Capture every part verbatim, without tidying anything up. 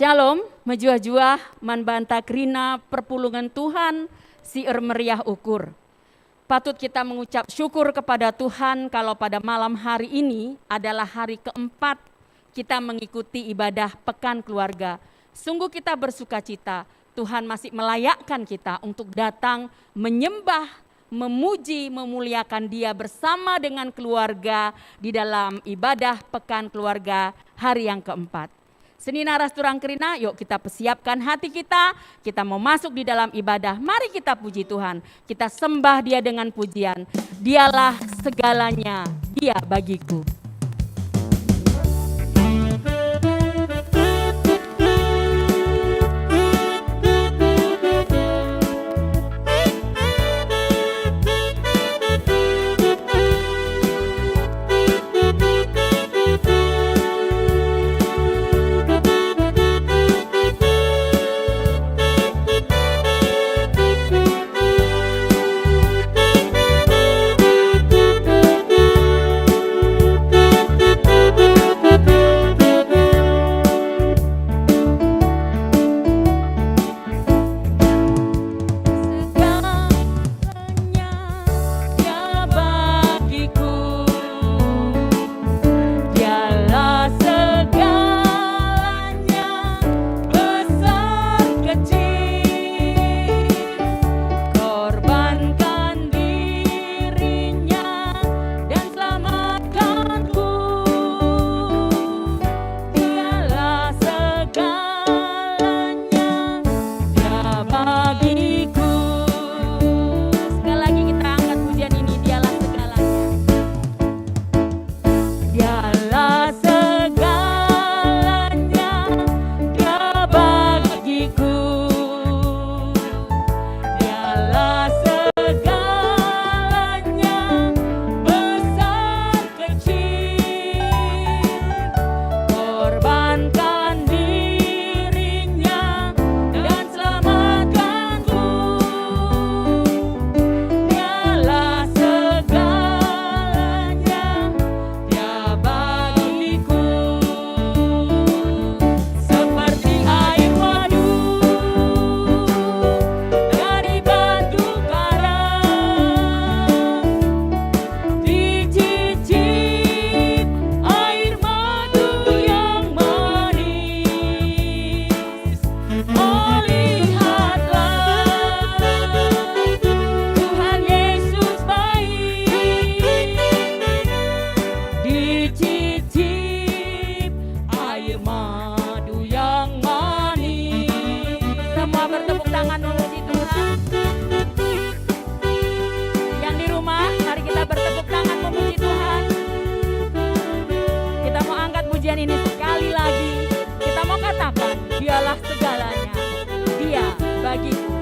Shalom, mejuah-juah man banta kerina perpulungen Tuhan si ermeriah ukur. Patut kita mengucap syukur kepada Tuhan kalau pada malam hari ini adalah hari keempat kita mengikuti ibadah Pekan Keluarga. Sungguh kita bersukacita, Tuhan masih melayakkan kita untuk datang menyembah, memuji, memuliakan Dia bersama dengan keluarga di dalam ibadah Pekan Keluarga hari yang keempat. Senina ras turang kerina, yuk kita persiapkan hati kita, kita mau masuk di dalam ibadah. Mari kita puji Tuhan, kita sembah Dia dengan pujian. Dialah segalanya, Dia bagiku. Segalanya Dia bagiku, Dialah segalanya, besar kecil, korbankan dirinya dan selamatkanku. Dialah segalanya, Dia bagiku. Sekali lagi kita angkat pujian ini, Dialah segalanya. Dialah segalanya, Dia bagiku. Dialah segalanya, besar kecil, korbankan dirinya dan selamatkanku. Dialah segalanya, Dia bagiku. Seperti air madu dari batu karang, dicicip air madu yang manis. Oh, lihatlah, Tuhan Yesus baik, dicicip air madu yang manis. Semua bertepuk tangan memuji Tuhan. Yang di rumah, mari kita bertepuk tangan memuji Tuhan. Kita mau angkat pujian ini sekali lagi. Kita mau katakan, Dialah segalanya. Dia bagiku.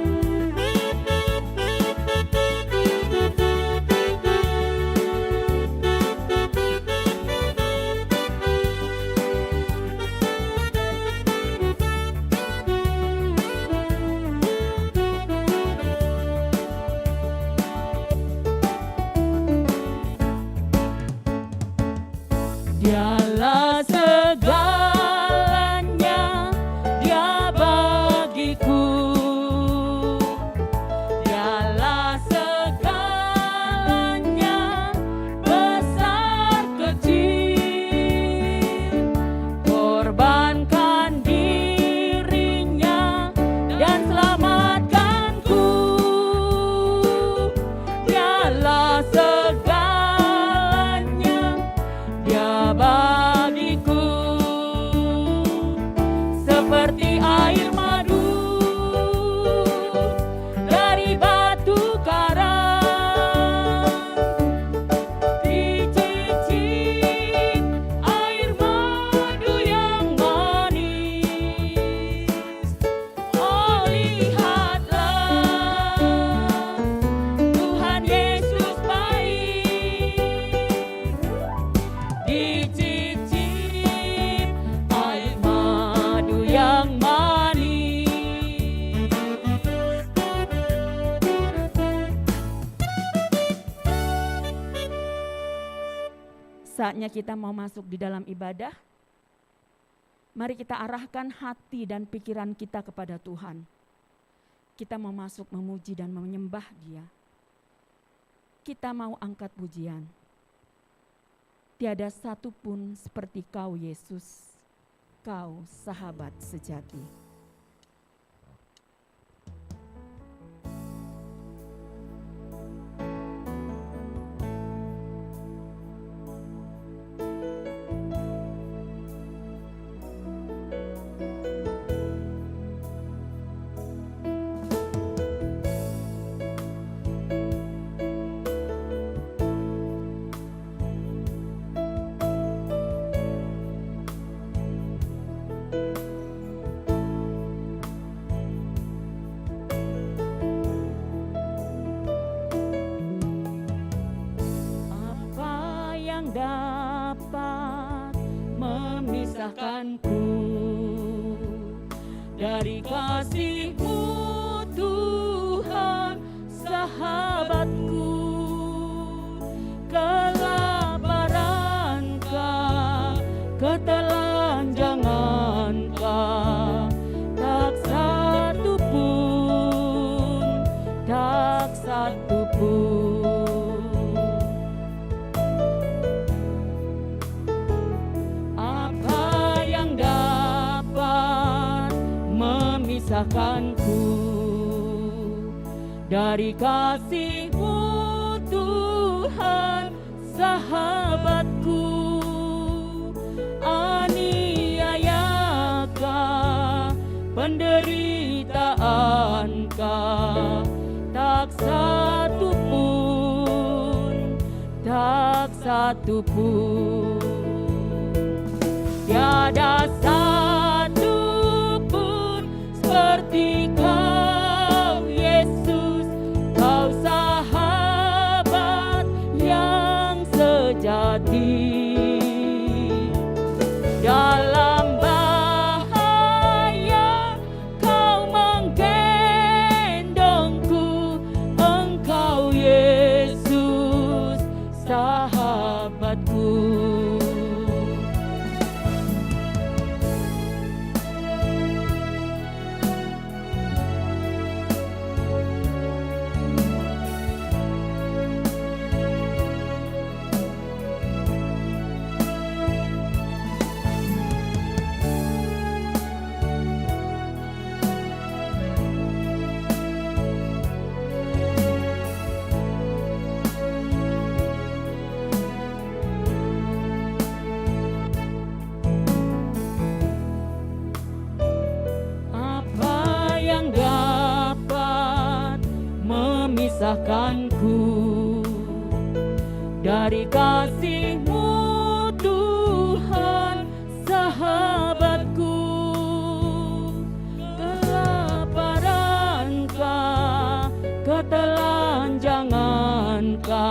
Dialah segalanya, Dia bagiku. Dialah segalanya, besar kecil, korbankan dirinya dan selamatkanku. Dialah segalanya, Dia bagiku. Seperti air madu dari batu karang, dicicip air madu yang manis. Oh, lihatlah, Tuhan Yesus baik, dicicip air madu yang manis. Saatnya kita mau masuk di dalam ibadah. Mari kita arahkan hati dan pikiran kita kepada Tuhan. Kita mau masuk memuji dan menyembah Dia. Kita mau angkat pujian. Tiada satu pun seperti Kau, Yesus, Kau sahabat sejati. Apa yang dapat memisahkanku dari kasih-Mu, Tuhan, sahabatku? Kelaparanka, ketelanjanganka, tak satu pun, tak satu pun. Apa yang dapat memisahkanku dari kasih-Mu, Tuhan, sahabatku? Aniayaka, penderitaanka, tak satu pun, tak satu pun. Tiada satu pun seperti Kau, Yesus, Kau sahabat yang sejati. Dalam bahaya Kau menggendongku, Engkau, Yesus, sahabatku. Apa yang dapat memisahkanku dari kasih-Mu, Tuhan, sahabatku? Kelaparanka, ketelanjanganka,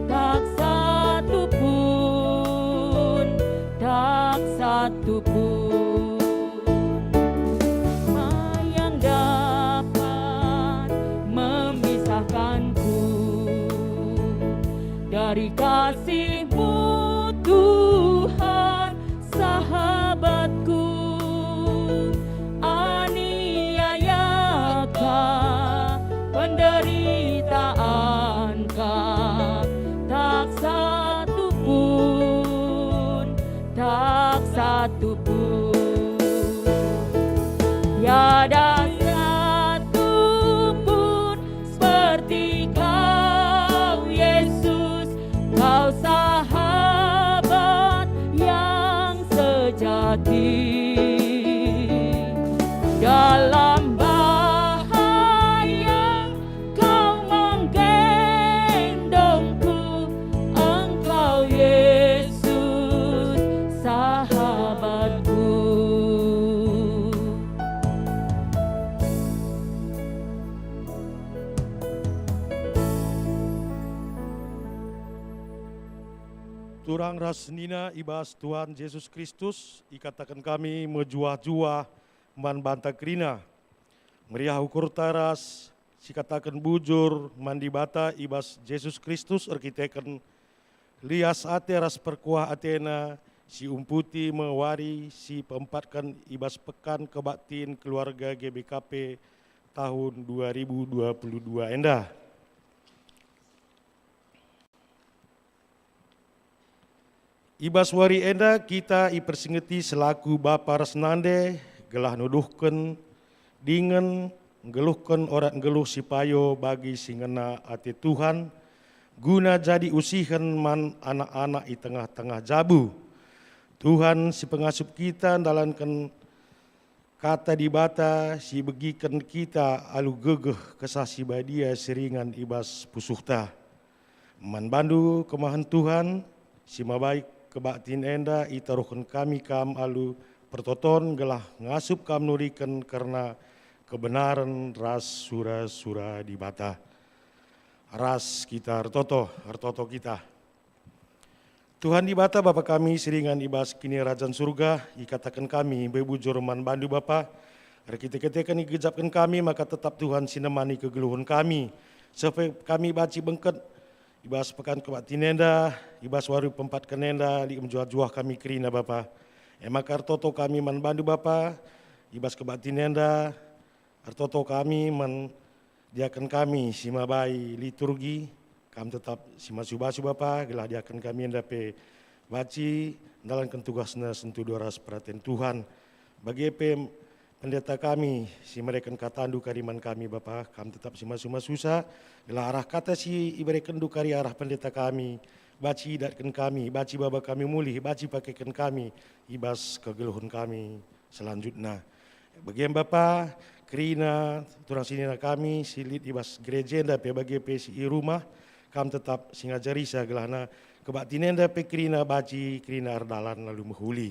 tak satu pun, tak satu pun yang dapat memisahkanku dari kasih-Mu, Tuhan, sahabatku. Aniayaka, penderitaanka, tak satu pun, tak satu pun. Tiada satu pun seperti Kau, Yesus, Kau sahabat yang sejati. Dalam bahaya Kau menggendongku, Engkau, Yesus, sahabatku. Turang ras senina i bas Tuhan Jesus Kristus, ikataken kami mejuah-juah man banta kerina. Meriah ukurta ras sikataken bujur man Dibata i bas Jesus Kristus erkiteken lias ate ras perkuah ateNa si umputi me wari si peempatken i bas Pekan Kebaktin Keluarga G B K P tahun dua ribu dua puluh dua enda. I bas wari enda kita ipersingeti selaku bapa ras nande gelah nuduhken dingen nggeluhken orat nggeluh si payo bagi si ngena ate Tuhan, guna jadi usihen man anak-anak i tengah-tengah jabu. Tuhan si pengasup kita ndalanken Kata Dibata si ibegiken kita alu gegeh Kesah Si Badia si ringan i bas pusuhta. Man bandu kemahen Tuhan, si mabai kebaktin enda itaruhken kami kam alu pertoton gelah ngasup kam nuriken kerna kebenaren ras sura-sura Dibata. Ras kita ertoto, ertoto kita. Tuhan Dibata Bapa kami si ringan i bas Kinirajan Surga, ikataken kami mbe bujur man bandu Bapa, erkite-kiteken igejapken kami maka tetap Tuhan si nemani kegeluhen kami, seh pe kami banci bengket i bas pekan kebaktin enda, i bas wari peempatken enda, lit mejuah-juah kami kerina Bapa. E maka ertoto kami man bandu Bapa, i bas kebaktin enda, ertoto kami man diaken kami si mabai liturgi, kam tetap si masu-masu Bapa, gelah diaken kami enda pe banci ndalanken tugasna sentudu ras peraten Tuhan. Bage pe pendeta kami si mereken katandu kari man kami Bapa, kam tetap si masu-masusa, gelah arah kata si iberekenndu kari arah pendeta kami, banci idatken kami, banci baba kami mulih, banci pakeken kami i bas kegeluhen kami selanjutna. Bage Bapa, kerina turang senina kami si lit i bas gereja enda pe bage pe si i rumah, kam tetap si ngajarisa gelahna kebaktin enda pe kerina banci kerina erdalan lalu mehuli.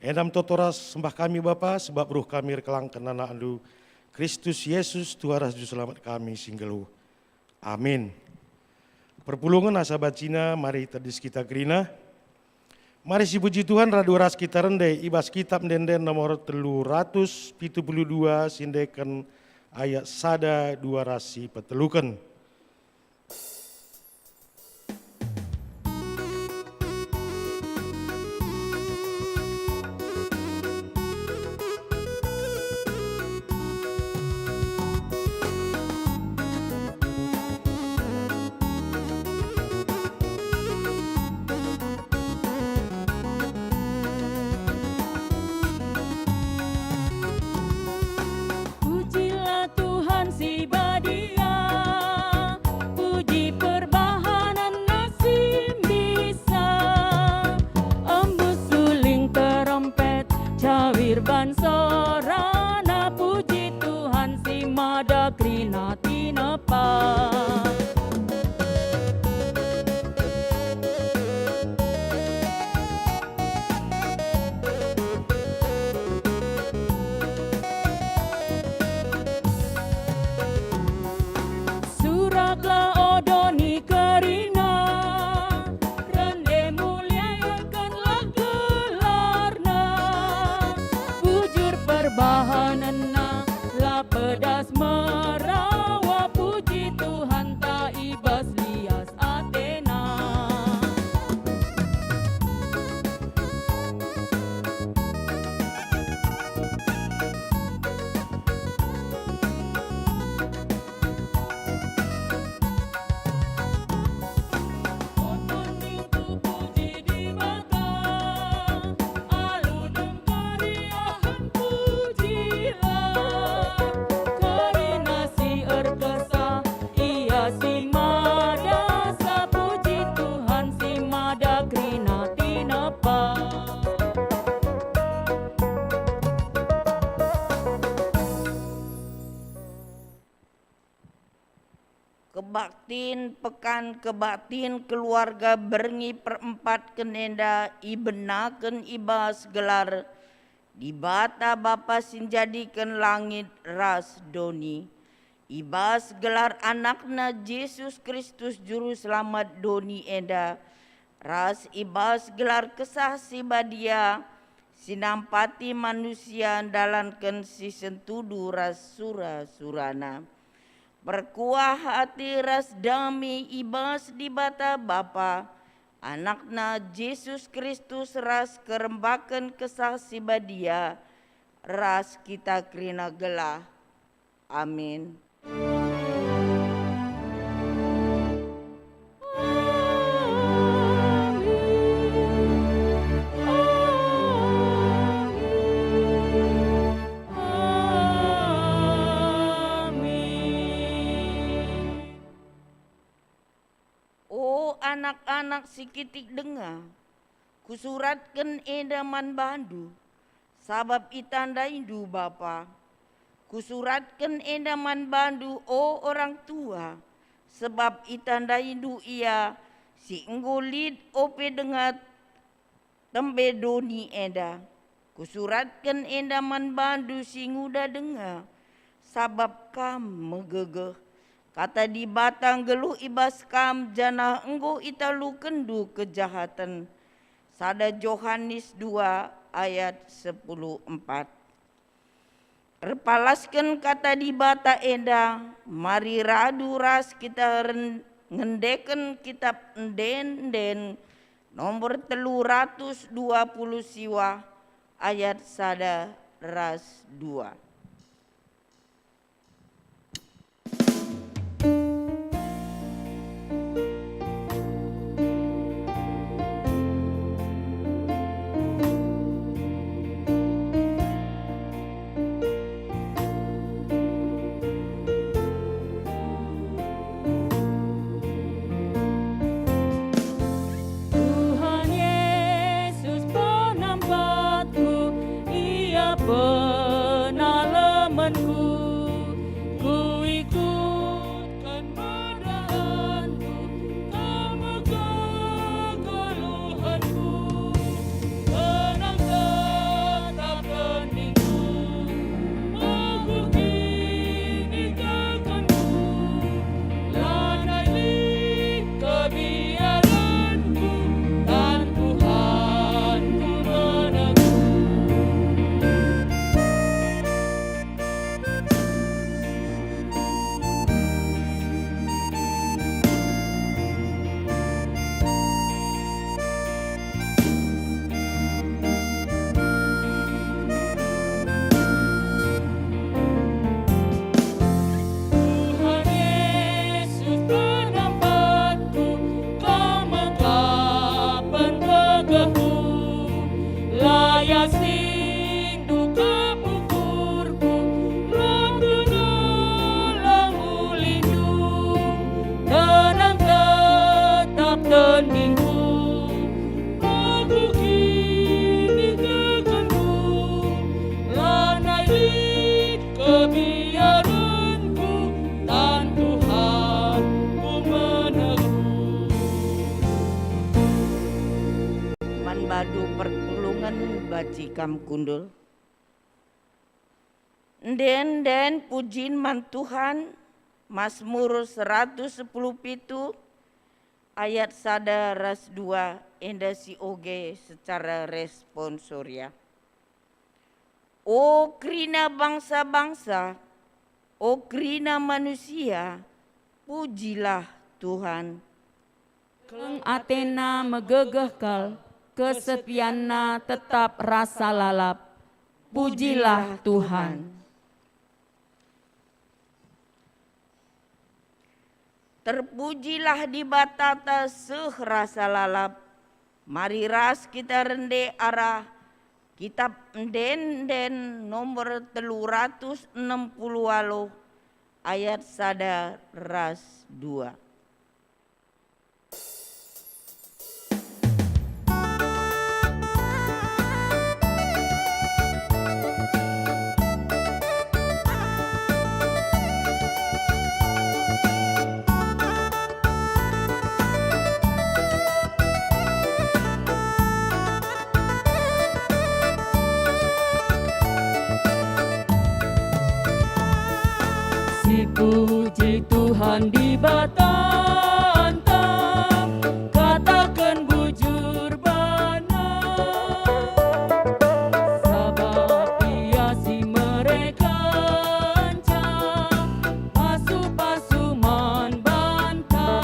Enda me toto ras sembah kami Bapa, sebab ruh kami erkelangken anakNdu, Kristus Yesus, Tuhan ras Juru Selamat kami si nggeluh. Amin. Perpulungen asa bacina, mari tedis kita kerina. Mari sipuji Tuhan radu ras kita rende i bas Kitab Ende-enden nomor telu ratus pitu puluh dua, siendeken ayat sada, dua ras si peteluken. Pujilah Tuhan si badia, puji perbahanenNa si mbisa. Embus suling terompet, cawir ban sorana, puji Tuhan si mada kerina tinepa. Suraklah o doni kerina, rende muliakenlah gelarNa. Bujur perbahanenNa, la pedas merawa, puji Tuhanta i bas lias atena. Pujilah, kerina si erkesah, Ia si mada esa, puji Tuhan si mada kerina tinepa. Kebaktin, Pekan Kebaktin Keluarga Berngi perempatken enda ibenaken i bas gelar Dibata Bapa si njadiken langit ras doni, i bas gelar AnakNa Jesus Kristus Juru Selamat doni enda, ras i bas gelar Kesah Si Badia si nampati manusia ndalanken si sentudu ras sura-suraNa. Perkuah ate ras dame i bas Dibata Bapa AnakNa Jesus Kristus ras kerembaken Kesah Si Badia ras kita kerina gelah. Amin. O anak-anak si kitik denga, kusuratken enda man bandu, sabap itandaindu Bapa. Kusuratken enda man bandu, o orang tua, sebab itandaindu ia si enggo lit ope denga tembe doni enda. Kusuratken enda man bandu si nguda denga, sabap kam megegeh. Kata Dibata nggeluh i bas kam, janah enggo italukenndu kejahaten. Sada Johanes dua ayat sepuluh empat. Erpalasken Kata Dibata enda, mari radu ras kita ren-, ngendeken Kitap Enden-enden nomor telu ratus dua puluh siwah ayat sada ras dua. Tuhan Yesus penampatku, Ia penalemenku. Kuikutken perdalanku, Kam megegeh kegeluhenku. Tenang tetap tendingku, aku kiniteken. Lanai lit kebiarenku, tan Tuhan ku meneguh. Tuhan Yesus penampatku, Kam mekap gegehku, layasi Duka ukurku, rangkena lang ulihndu, tenang tetap tendingku. Aku kiniteken, lanai lit kebiarenku, tan Tuhan ku meneguh. Man badu perpulungen banci kam kundul. Ende-enden pujin man Tuhan, Masmur seratus sepuluh pitu ayat sada ras dua, enda sioge secara responsoria. O kerina bangsa-bangsa, o kerina manusia, pujilah Tuhan. Keleng atena megegeh kal, kesetianna tetap rasa lalap. Pujilah Tuhan. Terpujilah Dibatata seh rasa lalap. Mari ras kita rende arah Kitap Ende-enden nomor telu ratus enem puluh waluh ayat sada ras dua. Sipuji Tuhan Dibatanta, kataken bujur baNa, sabap Ia si merekenca pasu-pasu man banta.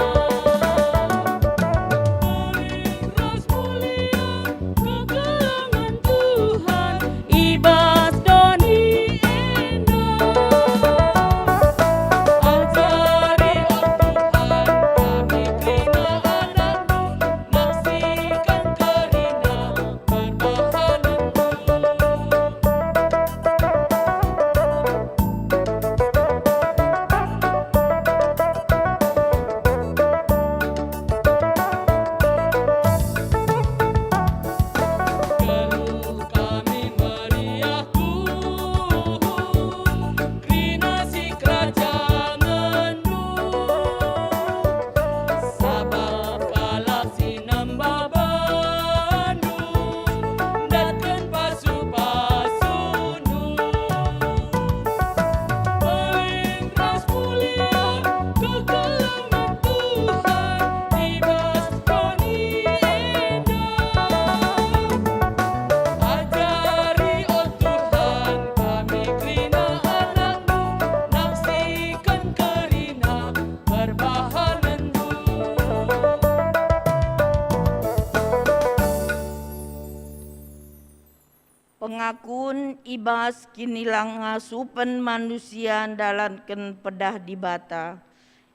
Pengakun i bas kinilangasupen manusia ndalanken pedah Dibata,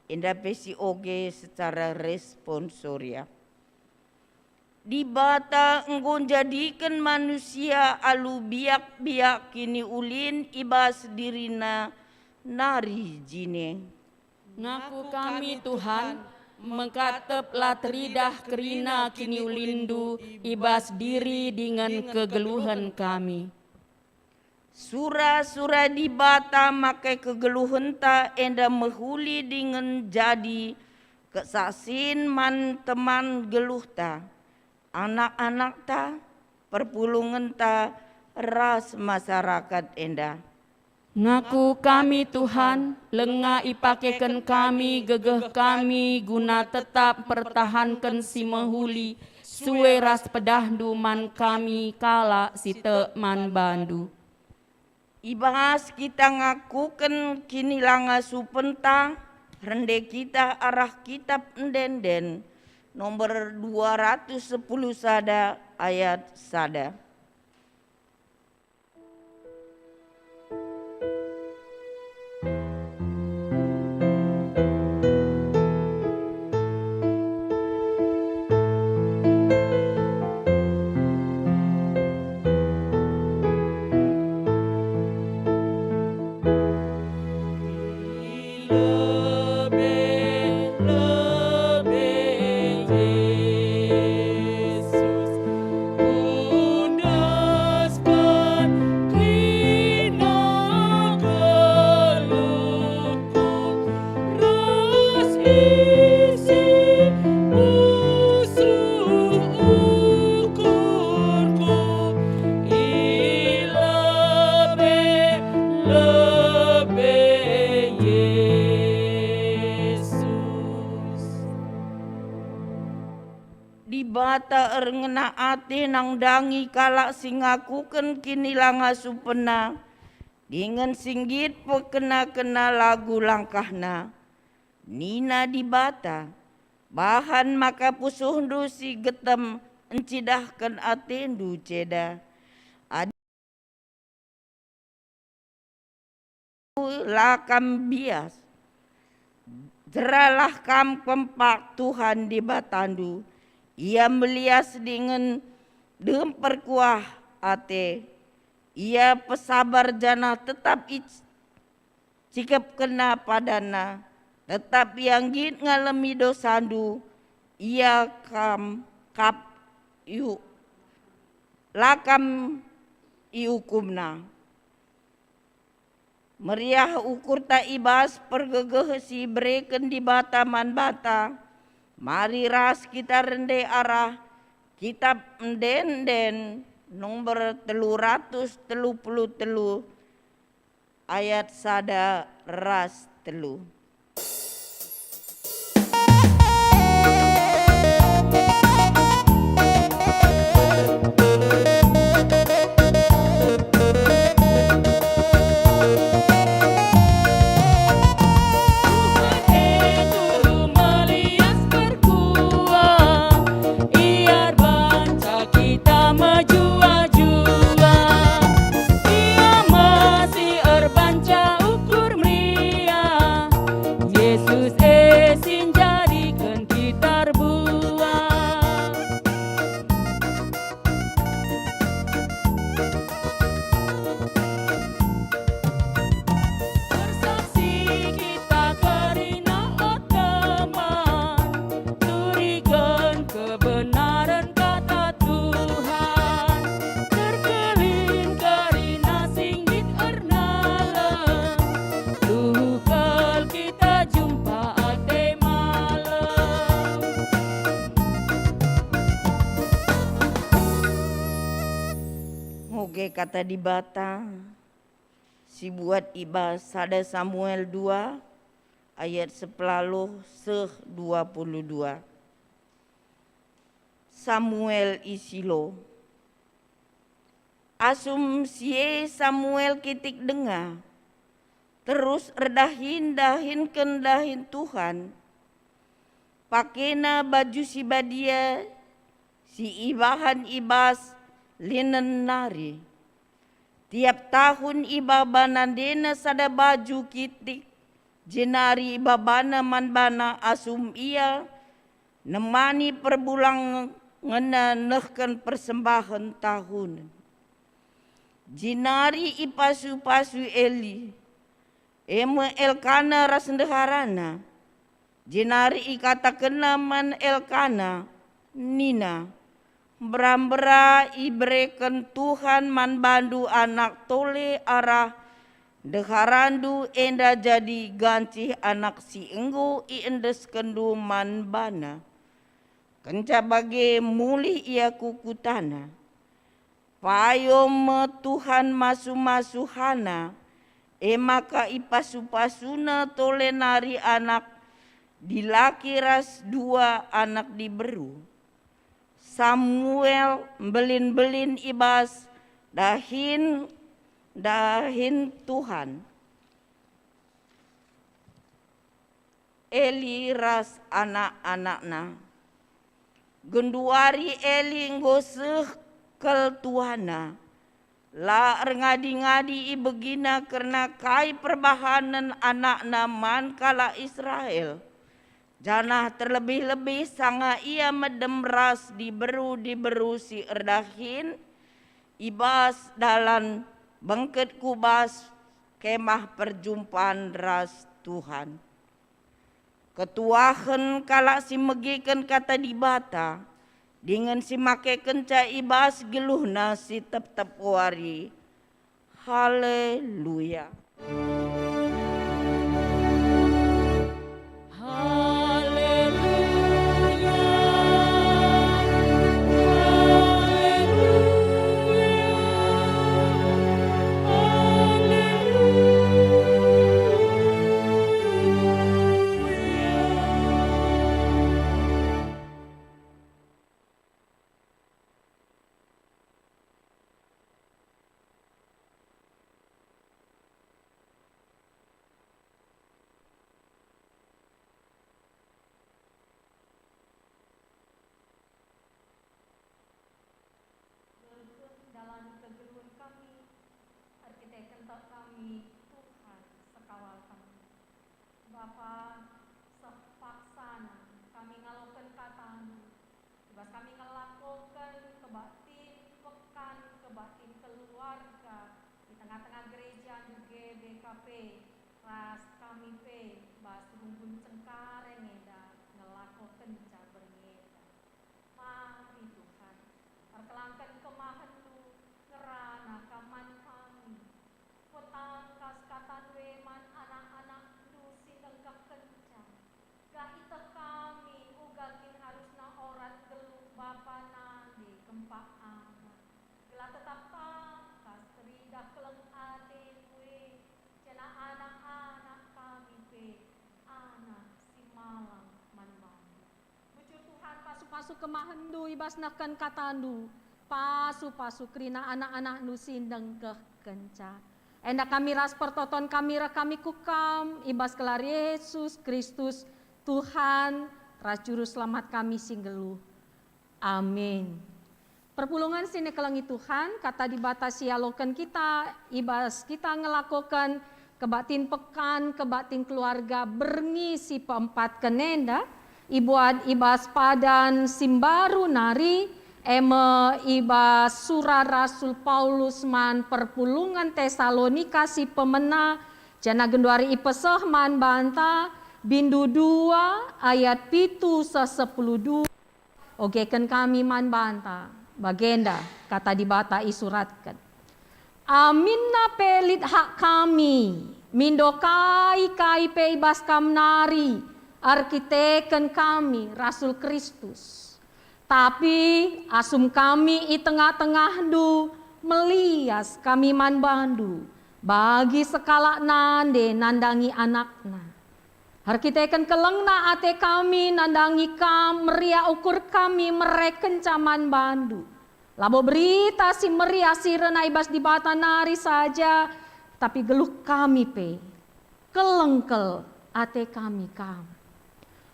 enda pe si oge secara responsoria. Dibata enggo njadiken manusia alu biak-biak kiniulin i bas diriNa nari jine. Ngaku kami, Tuhan, mekatep la teridah kerina kiniulinNdu i bas diri dingen kegeluhen kami. Sura-sura Dibata make kegeluhenta enda mehuli dingen jadi kesaksin man teman geluhta, anak-anakta, perpulungenta, ras masarakat enda. Ngaku kami, Tuhan, langa ipakeken kami gegeh kami guna tetap mpertahanken si mehuli sue ras pedahNdu man kami kalak si tek man baNdu. I bas kita ngakuken kinilangasupenta, rende kita arah Kitap Ende-enden nomor dua ratus sepuluh sada ayat sada. Ras isi pusuh ukurku i lebe-lebe Yesus. Dibata erngena ate nandangi kalak si ngakuken kinilangasupenna, dingen si nggit pekena-kena lagu langkahna. Nina Dibata, "Bahan maka pusuhndu si getem encidahken atendu ceda. Adi la kam bias, jeralah kam kempak Tuhan Dibatandu. Ia melias dingen dem perkuah ate. Ia pesabar janah tetap ic-, cikepkenna padanna, tetap ia nggit ngalemi dosandu, ia kam kap iu-, la kam iukumna." Meriah ukurta i bas pergegeh si ibereken Dibata man banta. Mari ras kita rende arah Kitap Ende-enden nomor telu ratus telu puluh telu, ayat sada ras telu. Tuhan e, turu melias perkuah, ia erbanca kita mejuah-juah. Ia masih erbanca ukur meriah, Yesus e si njadiken kita erbuah. Ersaksi kita kerina, o teman, turiken kebenaren kata Tuhan. Terkelin kerina si nggit ernalem, tuhu kal kita jumpa ate malem. Ngoge kata Dibata si buat i bas sada Samuel dua ayat sepelaluh seh dua puluh dua. Samuel i Silo. Asum si e Samuel kitik denga, terus erdahin-dahinken dahin Tuhan. Pakena baju si badia si ibahan i bas linen nari. Tiap tahun ibaba nandena sada baju kitik, jenari ibabana man bana asum ia nemani perbulangenna nehken persembahen tahunen. Jenari ipasu-pasu Eli, e me Elkana ras ndeharana. Jenari ikatakenna man Elkana, nina, "Mbera-mbera ibereken Tuhan man bandu anak tole arah ndeharandu enda jadi gancih anak si enggo iendeskenndu man bana. Kenca bage mulih ia ku kutana." Payo me Tuhan masu-masu Hana, e maka ipasu-pasuna tole nari anak dilaki ras dua anak diberu. Samuel mbelin-mbelin i bas dahin, dahin Tuhan. Eli ras anak-anakna. Genduari Eli enggo seh kal tuana. La erngadi-ngadi ibegina kerna kai perbahanen anakna man kalak Israel, janah terlebih-lebih sanga ia medem ras diberu-diberu si erdahin i bas dalan bengket ku bas Kemah Perjumpan ras Tuhan. Ketuahen kalak si megiken Kata Dibata, dingen si makekenca i bas geluhna si tep-tep wari. Haleluya! Haleluya, haleluya, haleluya. Dalam kegeluhen kami, erkiteken tek kami, Tuhan, sekawal kami. Bapa, sepaksana kami ngaloken KataNdu, i bas kami ngelakoken kebaktin pekan, kebaktin keluarga i tengah-tengah gerejaNdu G B K P, ras kami pe bas runggun Cengkareng enda ngelakokenca berngi enda. Mari Tuhan, erkelangken kemahenNdu ngerana Kam man kami. Petangkas KataNdu e man anak-anakNdu si ndengkehkenca. Gah ieteh kami uga kin arusna orat nggeluh bapa nande kempak anak, gelah tetap tangkas teridah keleng ateNdu e, janah anak-anak kami pe anak si malang man bandu. Bujur Tuhan, pasu-pasu kemahenNdu i bas nehken KataNdu, pasu-pasu kerina anak-anakNdu si ndengkehkenca. Enda kami ras pertoton kami reh kami ku Kam, i bas gelar Yesus Kristus, Tuhan ras Juru Selamat kami si nggeluh. Amin. Perpulungen si nikelengi Tuhan, Kata Dibata si ialoken kita, i bas kita ngelakoken kebaktin pekan, kebaktin keluarga berngi si peempatken enda, ibuat i bas padan si mbaru nari, e me i bas surat Rasul Paulus man perpulungen Tesalonika si pemena, janah genduari ipeseh man banta, bindu dua ayat pitu seh sepuluh dua. Ogeken kami man banta, bagenda Kata Dibata isuratken. Aminna pe lit hak kami, mindo kai-kai pe i bas kam nari, erkiteken kami rasul Kristus. Tapi asum kami i tengah-tengahndu, melias kami man bandu, bagi sekalak nande nandangi anakna. Erkiteken kelengna ate kami nandangi kam, meriah ukur kami merekenca man bandu. Labo Berita Si Meriah si rena i bas Dibata nari saja, tapi geluh kami pe. Keleng kal ate kami kam.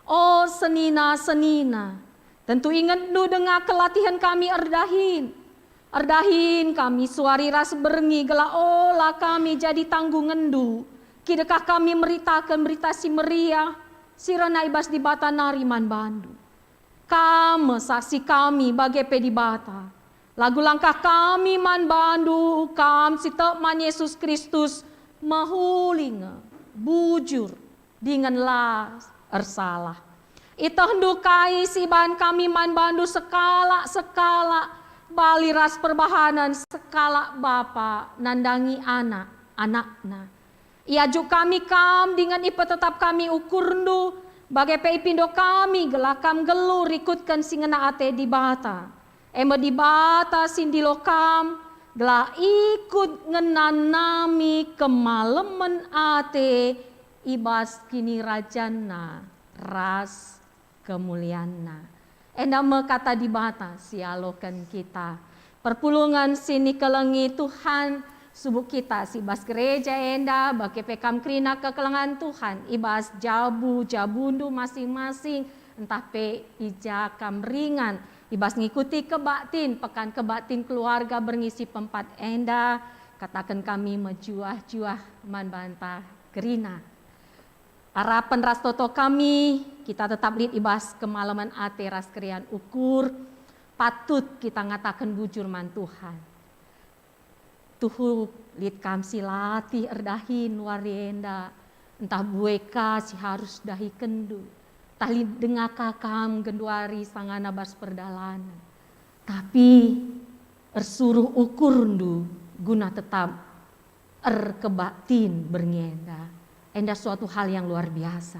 O senina-senina, tentu ingetndu denga kelatihen kami erdahin. Erdahin kami suari ras berngi gelah ola kami jadi tanggungenndu. Kidekah kami meritaken Berita Si Meriah si rehna i bas Dibata nari man bandu. Kam me saksi kami bage pe Dibata. Lagu langkah kami man bandu, kam si tek man Yesus Kristus, mehuli nge, bujur, dingen la ersalah. Itehndu kai si ibahan kami man bandu sekalak-sekalak, bali ras perbahanen sekalak bapa nandangi anak, anakna. Iajuk kami kam dingen ipetetap kami ukurndu, bage pe ipindo kami gelah kam nggeluh rikutken si ngena ate Dibata. E me Dibata si ndilo kam, gelah ikut ngenanami kemalemen ate i bas kinirajanNa ras kemulianNa. Enda me kata Dibata si ialoken kita. Perpulungen si nikelengi Tuhan, subuk kita si bas gereja enda, bage pe kam kerina kekelengen Tuhan, i bas jabu-jabundu masing-masing, ntah pe i ja kam ringan, i bas ngikuti kebaktin, Pekan Kebaktin Keluarga berngi si pempat enda, kataken kami mejuah-juah man banta kerina. Arapen ras toto kami, kita tetap lit i bas kemalemen ate ras keriahen ukur, patut kita ngataken bujur man Tuhan. Tuhu lit kam si latih erdahin wari enda, ntah bue ka si harus dahikenndu, ntah lit denga ka kam genduari sangana bas perdalanen. Tapi ersuruh ukurndu guna tetap erkebaktin berngi enda. Enda suatu hal yang luar biasa.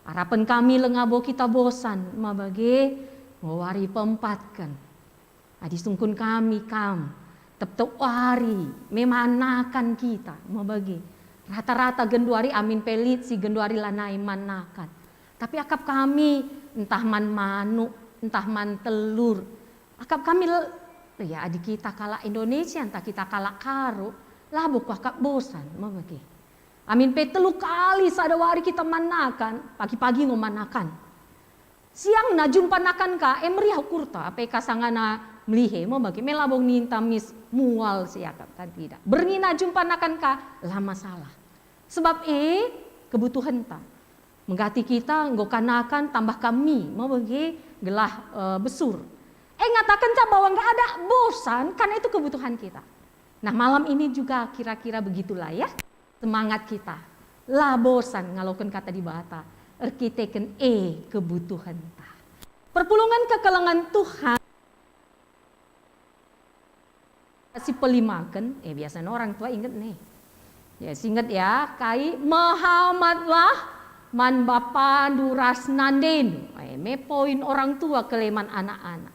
Arapen kami langa bo kita bosan, ma bage, nggo wari peempatken. Adi sungkun kami kam, tep-tep wari, me manakan kita, ma bage. Rata-rata genduari amin pe lit si genduari lanai manakan. Tapi akap kami, ntah man manuk, ntah man telur, akap kami l-, ya, adi kita kalak Indonesia, ntah kita kalak Karo, labo kuakap bosan, ma bage. Amin pe telu kali sada wari kita manakan, pagi-pagi ngo manakan. Siangna jumpa nakan ka, e meriah ukurta, apai ka sangana melihe, ma bage, me labo ninta mis mual siakap, kan tidak. Berngi na jumpa nakan ka, la masalah. Sebab e, kebutuhenta. Menggati kita enggo kanakan tambah kami, ma bage gelah, eh, besur. E, ngatakenca bahwa nggak ada bosan, karena itu kebutuhan kita. Nah, malam ini juga kira-kira begitulah ya, semangat kita. La bosan ngaloken kata Dibata, erkiteken e kebutuhenta. Perpulungen kekelengen Tuhan. Si pelimaken, eh, biasanya orang tua inget nih. Ya, si inget ya, kai, "Mehamatlah man bapandu ras nandendu." Eh, me poin orang tua keleman anak-anak.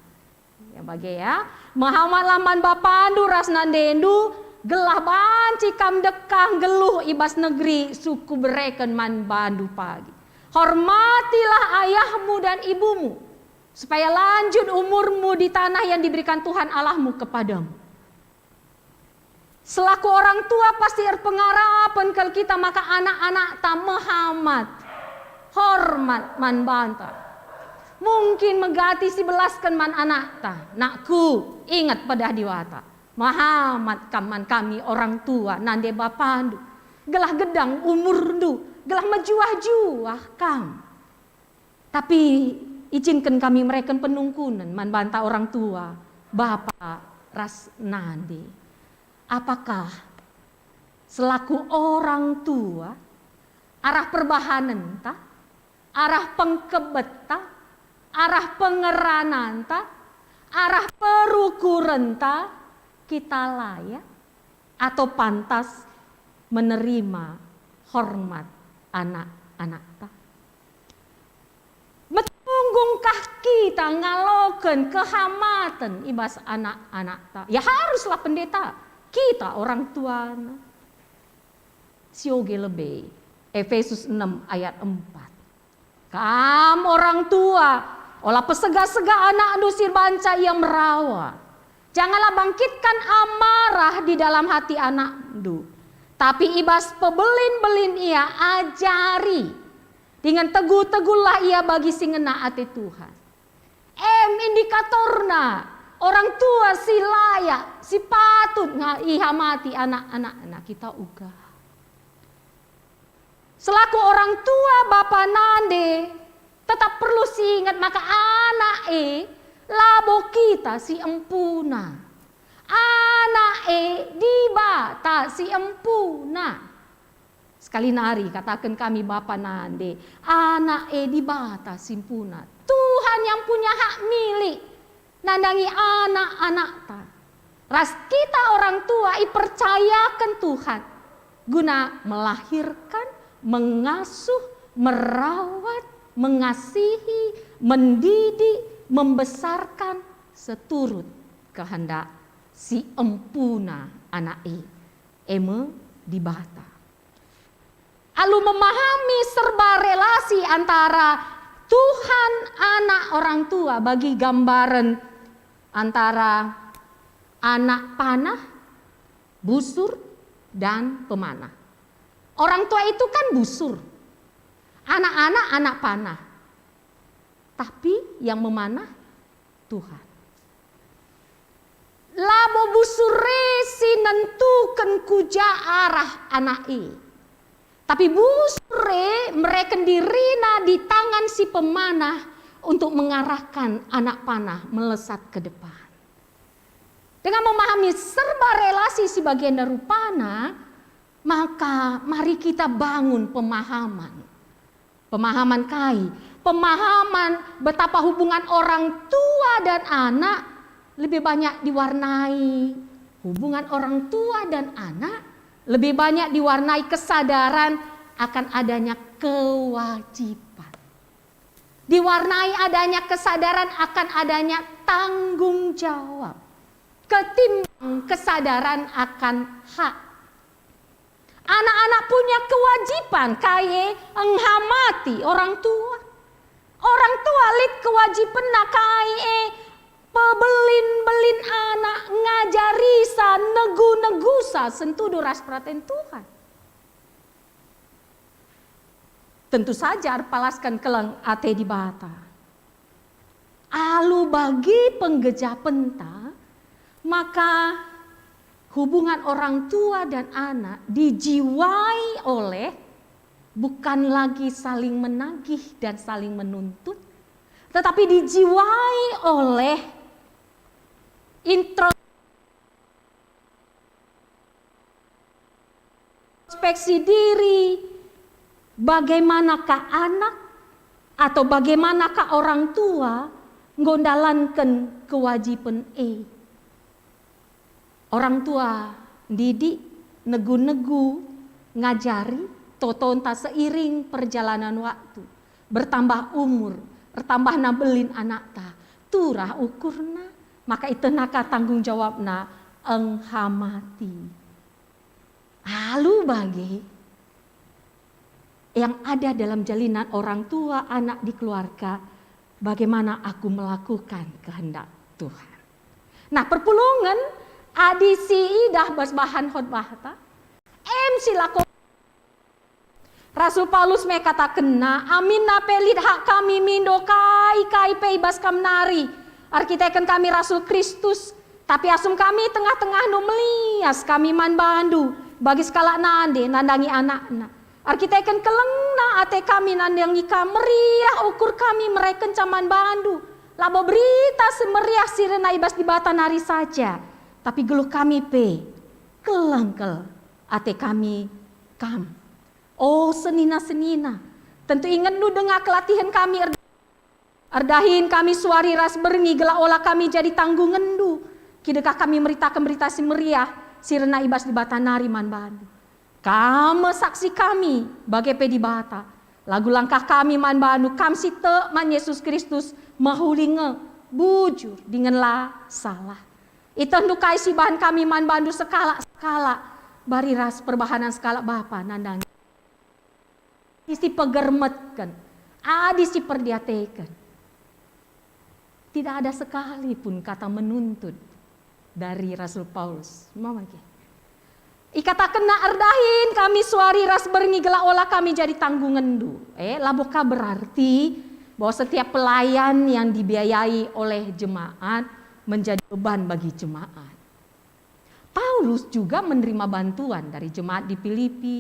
Ya, bage ya. "Mehamatlah man bapandu ras nandendu, gelah banci kam dekah nggeluh i bas negeri si kubereken man bandu pagi. Hormatilah ayahmu dan ibumu, supaya lanjut umurmu di tanah yang diberikan Tuhan Allahmu kepadamu." Selaku orang tua pasti erpengarapen kal kita maka anak-anakta mehamat, hormat man banta. Mungkin megati si belasken man anakta, "Nakku, inget pedah Dibata. Mehamat kam man kami orang tua, nande bapandu. Gelah gedang umurndu, gelah mejuah-juah kam." Tapi ijinken kami mereken penungkunen man banta orang tua, bapa ras nande. Apakah selaku orang tua, arah perbahanenta, arah pengkebetta, arah pengerananta, arah perukurenta, kita layak atau pantas menerima hormat anak-anakta? Metunggungkah kita ngaloken kehamaten i bas anak-anakta? Ya, haruslah pendeta, kita orang tuana. Sioge lebe, Efesus enam ayat empat. Kam orang tua, ola pesega-sega anakndu si banca ia merawa. Janganlah bangkitkan amarah di dalam hati anakndu, tapi i bas pebelin-belin ia ajari, dingen tegu-tegullah ia bagi si ngena ate Tuhan. Em indikatorna, Orang tua si layak, si patut nga-, ihamati anak-anakna kita uga. Selaku orang tua, bapa nande, tetap perlu siingat maka anak e labo kita si empuna. Anak e Dibata si empuna. Sekali nari kataken kami bapa nande, anak e Dibata si empuna. Tuhan yang punya hak milik nandangi anak-anakta. Ras kita orang tua ipercayaken Tuhan guna melahirkan, mengasuh, merawat, mengasihi, mendidik, membesarkan seturut kehendak si empuna anak e, e me Dibata. Alu memahami serba relasi antara Tuhan, anak, orang tua bagi gambaren antara anak panah, busur, dan pemanah. Orang tua itu kan busur, anak-anak anak panah, tapi yang memanah Tuhan. Labo busur e si nentuken ku ja arah anak e, tapi busur e mereken dirina di tangan si pemanah untuk mengarahkan anak panah melesat ke depan. Dengan memahami serba relasi si bagenda rupana, maka mari kita bangun pemahaman. Pemahaman kai? Pemahaman betapa hubungan orang tua dan anak lebih banyak diwarnai, hubungan orang tua dan anak lebih banyak diwarnai kesadaran akan adanya kewajiban. Diwarnai adanya kesadaran akan adanya tanggung jawab, ketimbang kesadaran akan hak. Anak-anak punya kewajiban kai e enghamati orang tua. Orang tua lit kewajibenna kai e pebelin-belin anak, ngajarisa, negu-negusa sentudu ras peraten Tuhan. Tentu saja erpalasken keleng ate Dibata. Alu bagi penggejapenta, maka hubungan orang tua dan anak dijiwai oleh, bukan lagi saling menagih dan saling menuntut, tetapi dijiwai oleh intro- introspeksi diri, bagaimanakah anak atau bagaimanakah orang tua enggo ndalanken kewajiben e. Orang tua ndidik, negu-negu, ngajari, totonta seiring perjalanan waktu, bertambah umur, ertambahna belin anakta, turah ukurna, maka itenaka tanggung jawabna enghamati. Alu bage yang ada dalam jalinan orang tua anak di keluarga, bagaimana aku melakukan kehendak Tuhan. Nah, perpulungen adi si idah bas bahan khotbahta, em si lako. Rasul Paulus me katakenna, aminna pe lit hak kami mindo kai-kai pe i bas kam nari. Erkiteken kami rasul Kristus, tapi asum kami tengah-tengahndu melias kami man bandu bagi sekalak nande nandangi anakna. Erkiteken kelengna ate kami nandangi kam, meriah ukur kami merekenca man bandu. Labo berita si meriah si rena i bas Dibata nari saja, tapi geluh kami pe keleng kal ate kami kam. O senina-senina, tentu ingetndu denga kelatihen kami erd-, erdahin kami suari ras berngi gelah ola kami jadi tanggungenndu. Kidekah kami meritaken berita si meriah si rena i bas Dibata nari man bandu. Kam me saksi kami, bage pe Dibata. Lagu langkah kami man bandu, kam si tek man Yesus Kristus, mehuli nge, bujur, dingen la salah. Itehndu kai si bahan kami man bandu sekalak-sekalak, bari ras perbahanen sekalak bapa nandangi. Adi si pegermetken, adi si perdiateken. Tidak ada sekali pun kata menuntut dari Rasul Paulus. Mama ke? Ikatakenna, erdahin kami suari ras berngi gelah ola kami jadi tanggungenndu. Eh, labo ka berarti bahwa setiap pelayan yang dibiayai oleh jemaat menjadi beban bagi jemaat. Paulus juga menerima bantuan dari jemaat di Filipi.